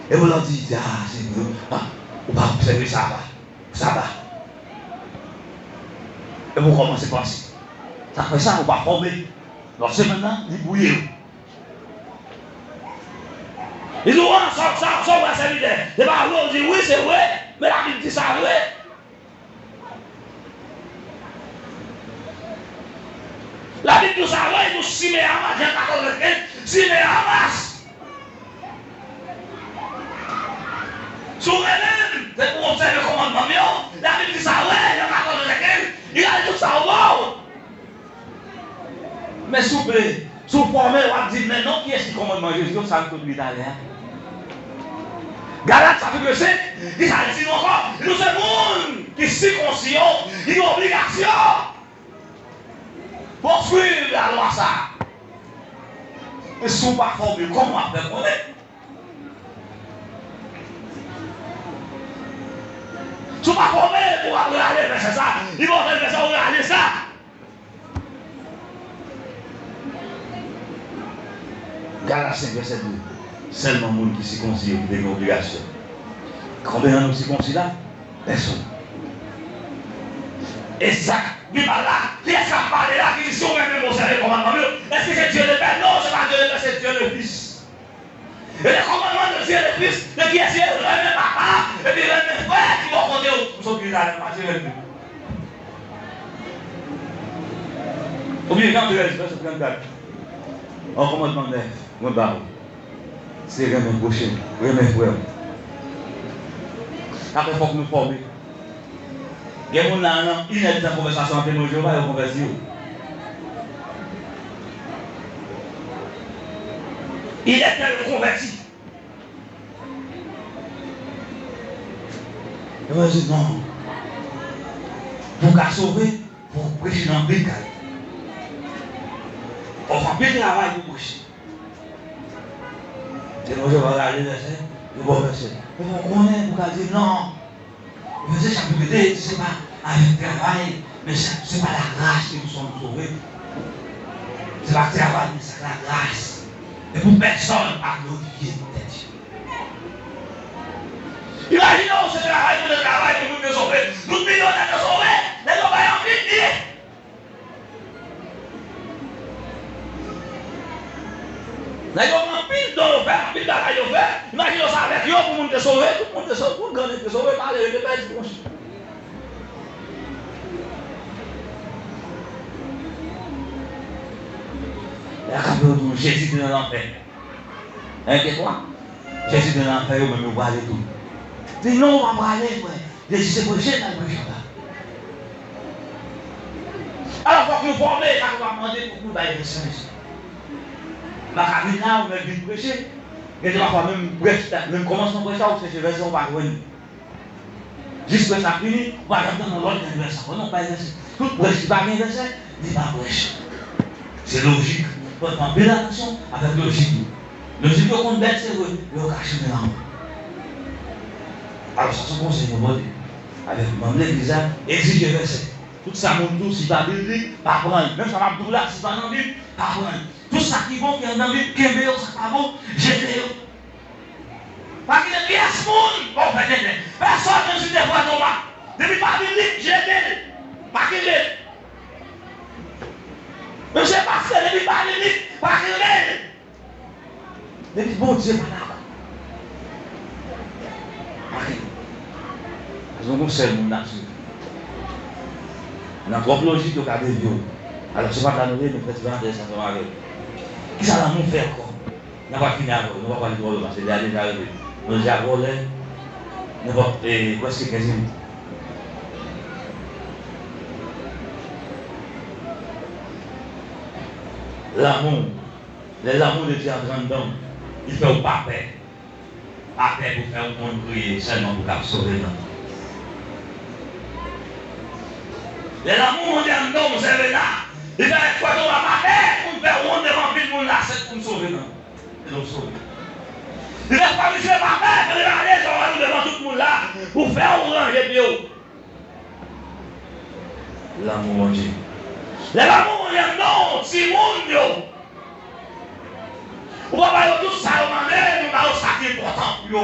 Epi w di, a, se vre, a, ou pa obsève saba. Saba. Epi w kòmanse panse. Sa fè sa, ou pa fòme. Lòt semèn nan, li bwouye w. Li di w, a, sa, sa, sa w wè sèvitè, se pa vre, w di, wi, se vre, men Labib di sa vre. Labib di w sa vre, li di w, simen a mas, Jan katòz vèsè kenz, simen a mas. Si w renmen m, se pou w obsève kòmandman m yo. Labib di sa vre, Jan katòz vèsè kenz, li di w sa vre. Men souple, si w fòme, w ap di, men non, kiyès ki kòmandman Jezi yo, sa n sot li talè a? Galat chapit senk, kisa l di nou ankò? Li di se moun ki sikonsi yo, li gen obligasyon pou suiv lalwa sa a. E si w pa fòme, kòman w ap fè konnen? Si w pa fòme, pou w ap rale vèsè sa, li ba w tèl vèsè, ou rale sa. Galat senk vèsè douz. Sèlman moun ki sikonsi yo ki te gen obligasyon. Konbyen nan nou sikonsi la? Pèsonn. E Zak, pi mal la, kiyès k ap pale la ki di, si w renmen m, obsève kòmandman m yo? Èske se Dye Lepè? Non, se pa Dye Lepè, se Dye Lefis. E le kòmandman de Dye Lefis, de kiyès li ye? Renmen papa, epi renmen frè ki bò kote w. M sot li la, pa Dye Lefis. Oubyen Jan trèz, vèsè trannkat. Yon kòmandman nèf mwen ba ou, se renmen pwochen w, renmen frè w. Sa fè fòk nou fòme. Gen moun la, nan inèdtan konvèsasyon an, Temwen Jewova, yo konvèti yo. Inèdtan yo konvèti. Yo di, non, Pou w ka sove, fò w preche nan anpil kay. Fò w fè anpil travay pou w preche. Se bon, je va gade vèsè, yo ba w vèsè. Men fò w konnen pou w ka di non. Efesyen chapit de di se pa avèk travay, men se, se pa la gras ke nou sòm sove. Se pa travay, men se la gras. E pou pèsonn pa glorifye tèt yo. Imajine w se travay pou te travay pou moun te sove. Tout milyonè te sove. Nèg yo bay anpil byen. Nèg yo gen anpil don yo fè, anpil bagay yo fè. Imajine w se avèk yo pou moun te sove. Tout moun te sove. Tout grann te sove. Malere te pèdi, monchè. E a ka fè w tou, Jezi te nan lanfè. Enkyèt pa. Jezi te nan lanfè, yo menm yo prale tou. Di non, ou pa prale, frè. Jezi se preche l al preche anba. Alò, fòk nou fòme, sa nou ap mande pou nou bay vèsè. M pa ka vin la, ou mèt vin preche. Gen de pafwa, menm prèch la, menm kòmansman prèch la, ou chèche vèsè, ou pa jwenn. Jis prèch la fini, ou pa janm tande yon lòt ki gen vèsè ankò. Non, bay vèsè. Tout prèch ki pa gen vèsè, li pa prèch. Se lojik. Fò n fè anpil atansyon avèk lojik nou. Lojik yo konn bèt, se vre, men yo ka chanje lanmou. Alò, sa se yon konsèy mwen pote avèk manm legliz la, egzije vèsè. Tout sa moun di w, si pa biblik, pa pran l. Menm sa m ap di w la, si pa nan Bib, pa pran l. Tout sa ki bon, ki anndan Bib, kenbe yo, sa k pa bon, jete yo. Pa kite pyès moun ba w fè tenten. Pèsòn, menm si te frè Toma. Depi pa biblik, jete l. Pa kenbe l. Menm si se pastè, depi pa biblik, pa kenbe l. Depi Bondye pa dakò. Pa kenbe l. Paske nou gon sèl moun n ap swiv. Nan twòp lojik, yo ka devye w. Alò, se pa la nou ye, nou fè ti parantèz ansanm avè w. Kisa lanmou fè ankò? N a pa fini avè w, nou pa pale twò lwen, paske lè a deja rive. Nou deja vòlè nenpòt, e, prèske kenz minit. Lanmou, lè lanmou de Dye antre anndan w, li fè w pa pè. Pa pè pou fè yon moun kriye sèlman pou l ap sove nanm. Lè lanmou Bondye anndan w, se vre la. Li fè frè Toma pa pè pou l fè wont devan anpil moun la, se pou l sove nanm. E donk sove. Li fè frè Miche pa pè pou l rale zòrèy ou devan tout moun la, pou fè w ranje pye w. Lanmou Bondye. Lè lanmou Bondye anndan w, timoun yo, ou pa ba yo tout sa yo mande, men ba yo sa ki enpòtan pou yo.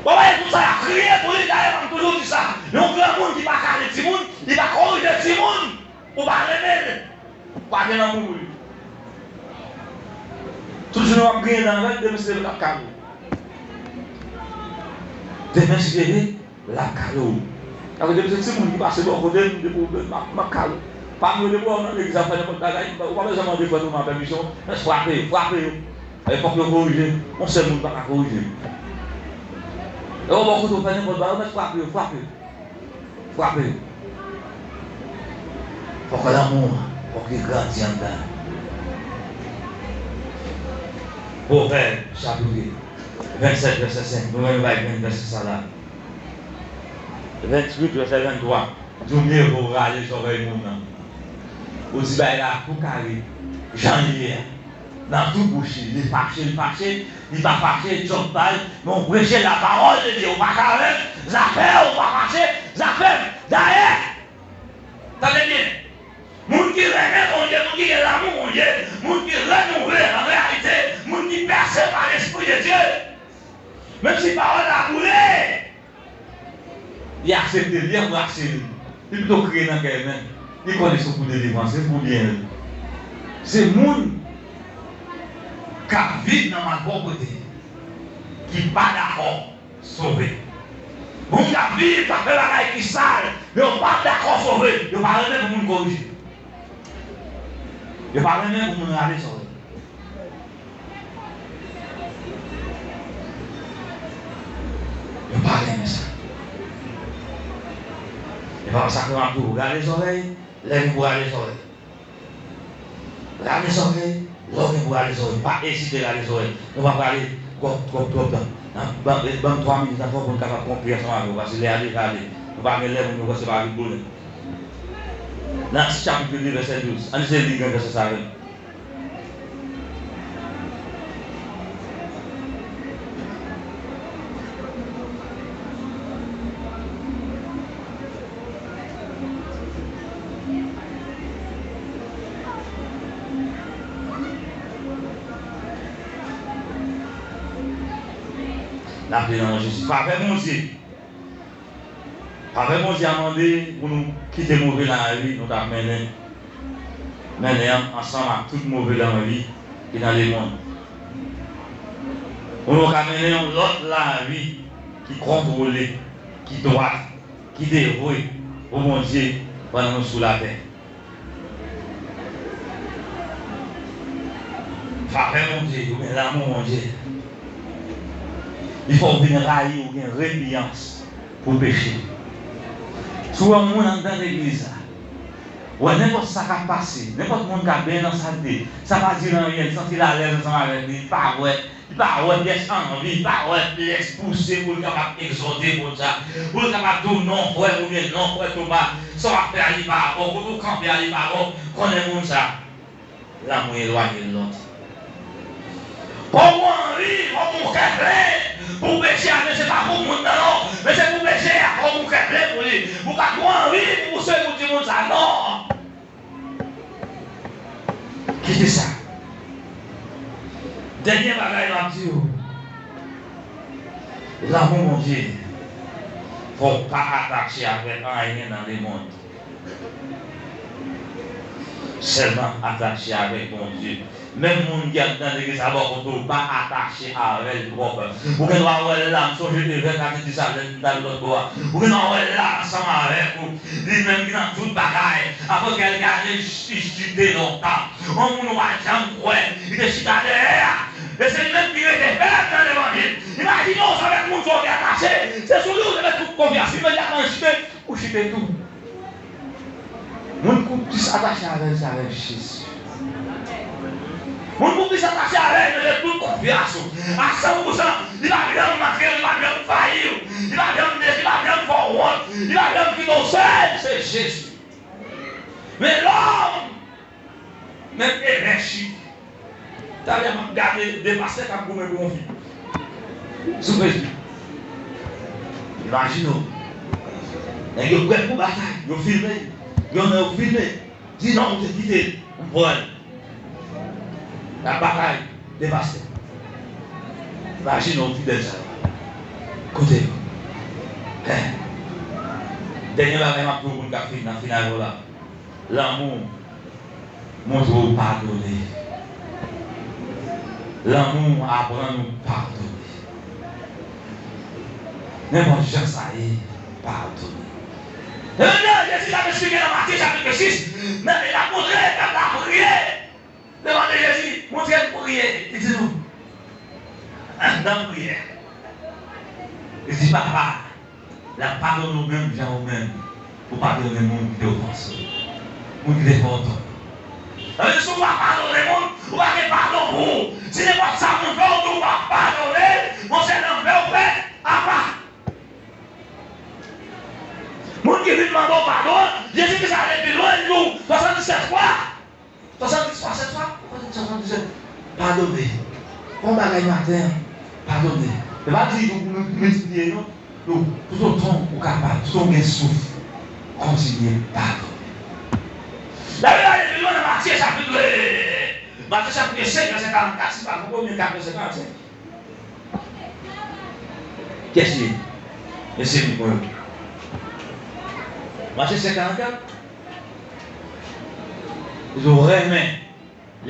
Ou pa ba yo tout sa y ap kriye pou li. Dayè, m toujou di sa, yon granmoun ki pa kale timoun, li pa korije timoun, ou pa renmen l. Pa gen lanmou pou li. Tout jounen w ap griyen dan avè l, demen si Dye vle l ap kale w. Demen si Dye vle, l ap kale w. Paske depi se timoun ki pase bò kote m, depi w, m ap, m ap kale w. Pa m yo depi w wè w nan legliz ap fè nenpòt bagay, ou pa bezwen mande frè Toma pèmisyon, mèt frape yo, frape yo. E fòk yo korije. Yon sèl moun pa ka korije. E w bò kote w fè nenpòt bagay, ou mèt frape yo, frape yo. Frape yo. Fòk lanmou an, fòk li grandi anndan. Pwovèb, chapit vennsèt, vèsè senk. Nou menm, nou bay vèsè sa la. Venntuit, vèsè venntwa. Di w, mye vo w rale zòrèy moun nan. Ou di bagay la tou kare, jan l ye a. Nan tou bouch li, li fache, li fache, li pa fache, djòb pa l, men w preche lapawòl de Dye, ou pa ka wè zafè, ou pa fache zafè. Dayè, tande byen, moun ki renmen Bondye, moun ki gen lanmou Bondye, moun ki renouvle an reyalite, moun ki pèse pa Lespri de Dye, menm si pawòl la boule, li aksepte l, li anbrase l. Li pito kriye nan kè l, men li konnen se pou delivrans, se pou byen l. Se moun k ap viv nan malpwòpte ki pa dakò sove. Moun k ap viv, k ap fè bagay ki sal, yo pa dakò sove. Yo pa renmen pou moun korije. Yo pa renmen pou moun rale sòl. Yo pa renmen sa. E pa sa ke m ap di w, rale zòrèy, lè gen pou rale zòrèy. Rale zòrèy, lè w gen pou rale zòrèy. Pa ezite rale zòrèy. Nou pa prale twòp, twòp, twòp tan. Ban, ban m twa minit ankò pou n kapab konkli ansanm avè w, paske lè a deja ale. Nou pa gen lè pou nou kòmanse pa vin bonè. Nan Akt chapit de, vèsè douz. Ann eseye li gen vèsè sa avè m. N ap li nan non Jezi. Favè Bondye. Favè Bondye a mande pou nou kite move lavi nou t ap mennen, mennen an ansanm ak tout move lavi ki nan lemonn. Pou nou ka mennen yon lòt lavi ki kontwole, ki dwat, ki devwe pou Bondye pandan nou sou latè. Favè Bondye, oubyen lanmou Bondye, li fè w vin rayi, ou gen repiyans pou peche. Si w wè yon moun anndan legliz la, ou wè nenpòt sa k ap pase, nenpòt moun k ap benyen nan salte, sa pa di l anyen, li santi l alèz ansanm avèk li, li pa wè, li pa wè pyès anvi, li pa wè pyès pouse pou l kapab egzòte moun sa, pou l kapab di w non frè m oubyen non frè Toma, sa w ap fè a li pa bon, kote w kanpe a li pa bon, konnen moun sa. Lanmou elwanye lòt. Fòk ou anvi, fòk ou kè plen pou peche a, men se pa pou moun nan non, men se pou peche a, fòk ou kè plen pou li. Ou ka twò anvi pou w sove pou di moun sa non. Kite sa. Dènye bagay m ap di w, lanmou Bondye, fò w pa atache avèk anyen nan lemonn. Sèlman atache avèk Bondye. Menm moun ki anndan legliz la bò kote w, pa atache avè l twòp. Ou gen dwa wè l la, m sonje evèk la te di sa lè m t al lòt bò a. Ou gen dwa wè l la ansanm avèk ou. Li menm ki nan tout bagay. Apre kèlke ane, li chite lontan. Yon moun ou pa t janm kwè, li te chita dèyè a. E se li menm ki rete fèm nan levanjil. Imajine w, se avèk moun sa w te atache. Se sou li w te met tout konfyans. Imedyatman li chite, ou chite tou. Moun k ou plis atache avè l, se avèk Jezi. Moun k ou plis atache avè l, mete tout konfyans ou a san pousan. Li p ap janm manke w, li p ap janm fayi w, li p ap janm desi, li p ap janm fè w wont, li p ap janm kite w sèl, se Jezi. Men lòm, menm evè chik. Talè m ap gade de pastè k ap goumen pou yon fi sou Facebook. Imajine w. Nèg yo prèt pou batay, yo filme, yo nan yo filme. Di non, ou te kite l, m pran l. L ap batay de pastè. Imajine w fidèl sa yo. Kote yo? Hen. Dènye bagay m ap di w pou n ka fin nan final yo la. Lanmou montre w padone. Lanmou aprann ou padone. Nenpòt jan sa ye, padone. Ebyen, Jezi t ap esplike nan Matye chapit sis, nan, l ap montre pèp la priye. Demande Jezi, montre l priye. Li di nou, nan priyè, li di, Papa, l ap padone w menm jan ou menm ou padone moun ki te ofanse w, moun ki te fè w tò. Sa vle di, si w pa padone moun, ou pa gen padon pou ou. Si nenpòt sa moun fè w, ou di w pa padone l, monchè, nan fè w fè apa. Moun ki vin mande w padon, Jezi Kris ale pi lwen, li di w swasanndisèt fwa. Swasanndis fwa sèt fwa, swasanndisèt. Padone. Fè yon bagay maten an. Padone. Se pa di pou nou miltipliye non. Nou, toutotan ou kapab, toutotan ou gen souf, kontinye padone. Labib pale pi lwen nan Matye chapit, Matye chapit senk, vèsè karannkat, si pa m twonpe m, vèsè karannsenk. Kiyès li ye? Mesye m, mwen. Matye senk karannkat. Li di w renmen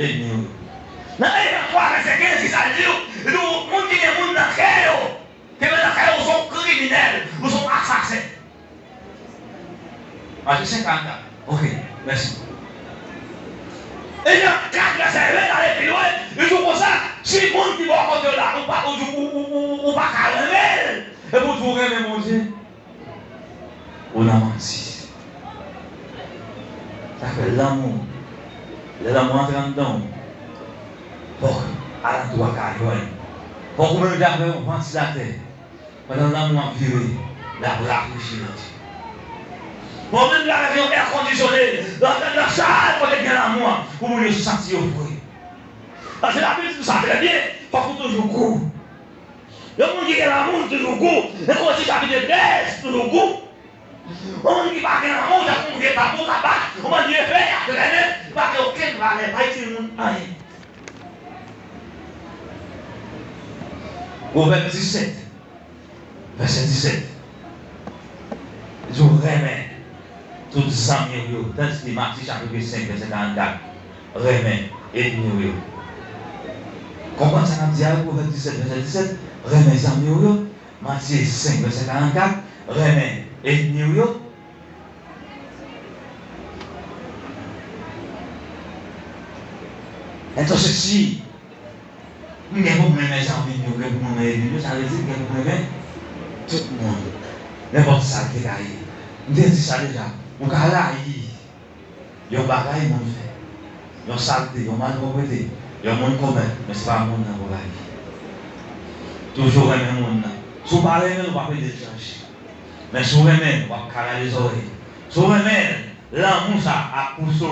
lènmi w yo. Nan Efè twa, vèsè kenz, ki sa l di w? Li di w, moun ki gen moun nan kè yo, kenbe nan kè yo, ou se yon kriminèl, ou se yon asasen. Matye senk karannkat. Ok, mèsi. E nan kat vèsè ven, ale pi lwen, li di w konsa, si moun ki bò kote w la, ou pa, ou, ou, ou, ou, ou pa ka renmen l, epi w di w renmen Bondye, ou nan manti. Sa fè lanmou, lè lanmou antre anndan w, fòk alantou a ka jwenn Fòk ou menm te avè yon vantilatè. Pandan lanmou ap vire, l ap rafrechi nan ti. Fòk ou menm te avè yon èkondisyone. Lè w ap gade nan sal kote gen lanmou an, pou moun yo santi yo fre. Paske Labib di nou sa trè byen, fòk ou toujou gou. Yon moun ki gen lanmou, li toujou gou. Lekontye chapit trèz, toujou gou. Yon moun ki pa gen lanmou, tankou yon vye tanbou k ap bat, yon bann vye fè y ap trennen, li pa gen okenn valè, pa itil moun anyen. Pwovèb disèt, vèsè disèt. Li di w renmen tout zanmi w yo, tandiske Matye chapit senk, vèsè karannkat, renmen ènmi w yo. Konprann sa n ap di a yo, Pwovèb disèt, vèsè disèt, renmen zanmi w yo. Matye senk, vèsè karannkat, renmen ènmi w yo. Entonces, si m gen pwoblèm renmen zanmi m yo, m gen pwoblèm renmen ènmi m yo, sa vle di m gen pwoblèm renmen tout moun. Nenpòt sa l te ka ye. M te di sa deja, ou ka rayi yon bagay moun fè, yon salte, yon malpwòpte, yon moun komèt, men se pa moun nan pou rayi. Toujou renmen moun nan. Si w pa renmen l, w p ap ede l chanje. Men si w renmen l, w ap kale zòrèy. Si w renmen l, lanmou sa ap pouse w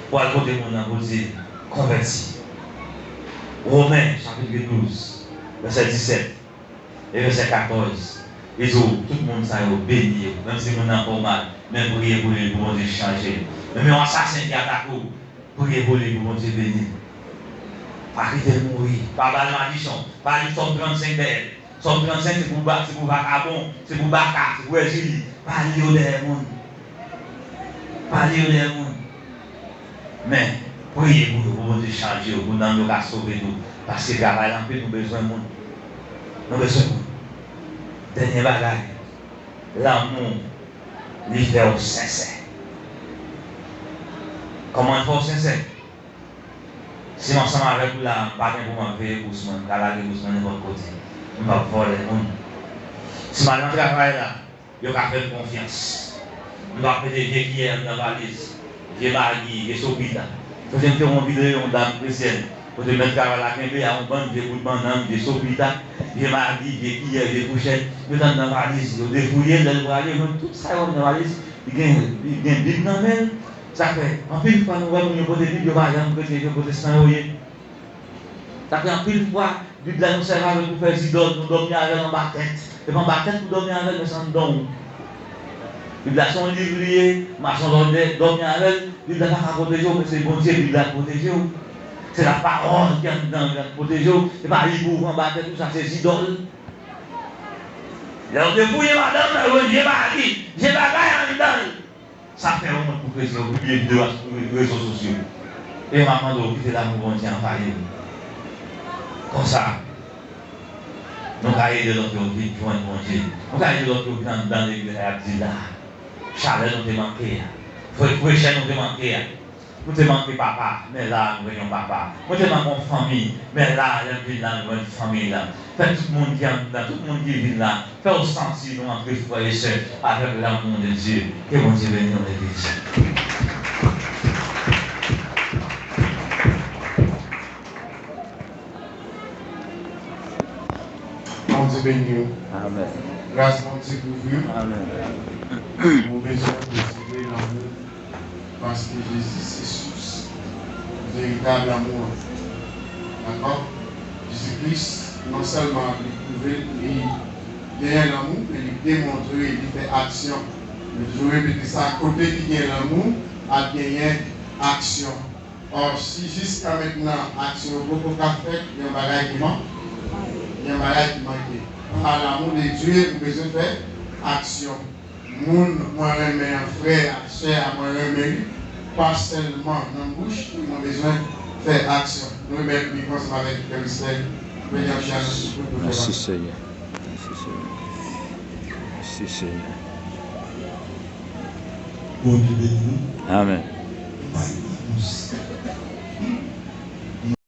pou w al kote moun nan pou w di l konvèti. Women, chapit douz, vèsè disèt. E vèsè katòz, li di w, tout moun sa yo, beni yo, menm si moun nan fè w mal, men priye pou li, pou Bondye chanje l. Menm yon asasen ki atake w, priye pou li, pou Bondye beni l. Pa kite l mouri, pa ba l malisyon, pa li Sòm trannsenk dèyè l. Sòm trannsenk, se pou ba-, se pou vakabon, se pou baka, se pou èzili. Pa li yo dèyè moun. Pa li yo dèyè moun. Men, priye pou yo, pou Bondye chanje yo, pou nanm yo ka sove tou. Paske travay la anpil, nou bezwen moun. Nou bezwen moun. Dènye bagay, lanmou, li fè w sensè. Kòman l fè w sensè? Si m ansanm avèk ou la, m pa gen pou m ap veye bous mwen, m ka lage bous mwen nenpòt kote. M p ap vòlè moun. Si m al nan travay la, yo ka fè m konfyans. M p ap mete vye kiyè anndan valiz, vye magi, vye sopita. Kote m te wè yon videyo yon dam kretyèn, kote mèt travay la kenbe a yon bann vye bout bannann, vye sopita, vye magi, vye kiyè, vye fouchèt, yo t anndan valiz, yo defouye l, lè l prale, yo jwenn tout sa yo anndan valiz, li gen, li gen Bib nan men l. Sa fè, anpil fwa nou wè moun yo pote Bib, yo pa janm kretyen, se pwotestan yo ye. Sa fè anpil fwa, Bib la nou sèvi avè l pou fè zidòl, nou dòmi avè l anba tèt. E pa anba tèt pou dòmi avè l, men se anndan w. Bib la se yon liv li ye, mason lòdè, dòmi avè l, Bib la pa ka pwoteje w, men se Bondye Bib la k pwoteje w. Se lapawòl ki anndan w la k pwoteje w. E pa li pou w anba tèt ou, sa se zidòl. Lè w defouye madanm nan, yo jwenn vye magi, vye bagay anndan l. Sa fè wont pou kretyen yo pibliye videyo a sou rezo sosyo. E m ap mande w kite lanmou Bondye anvayi w. Konsa, nou ka ede lòt yo vin jwenn Bondye. Nou ka ede lòt yo vin anndan legliz la y ap di la. Chalè nou te manke a. Fre-, frechè nou te manke a. Nou te manke papa, men la a nou gen yon papa. Nou te manke yon fanmi, men la a lè n vin la nou jwenn fanmi la. Fè tout moun ki anndan, tout moun ki vin la, fè w santi nou antre frè e sè avèk lanmou de Dye. Ke Bondye beni w, legliz. Bondye beni w. Amèn. Gras Bondye kouvri w. Amèn. Ou bezwen rezire lanmou. Paske Jezi se sous veritab lanmou an. Dakò? Jezi Kris, non sèlman li pwouve li genyen lanmou, men li demontre, li fè aksyon. Mwen toujou repete sa, kote ki gen lanmou, ap genyen aksyon. Or, si jiska mentnan aksyon yo poko ka fèt, gen yon bagay ki man-, gen yon bagay ki manke. Par l'amour de Dieu, ou bezwen fè aksyon. Moun mwen renmen an, frè a, sè a, mwen renmen li, pa sèlman nan bouch, mwen bezwen fè aksyon. Nou remèt li ansanm avèk frè Michel, William Charles, tout moun. Mèsi, Senyè. Mèsi, Senyè. Mèsi, Senyè. Bondye beni nou. Amèn.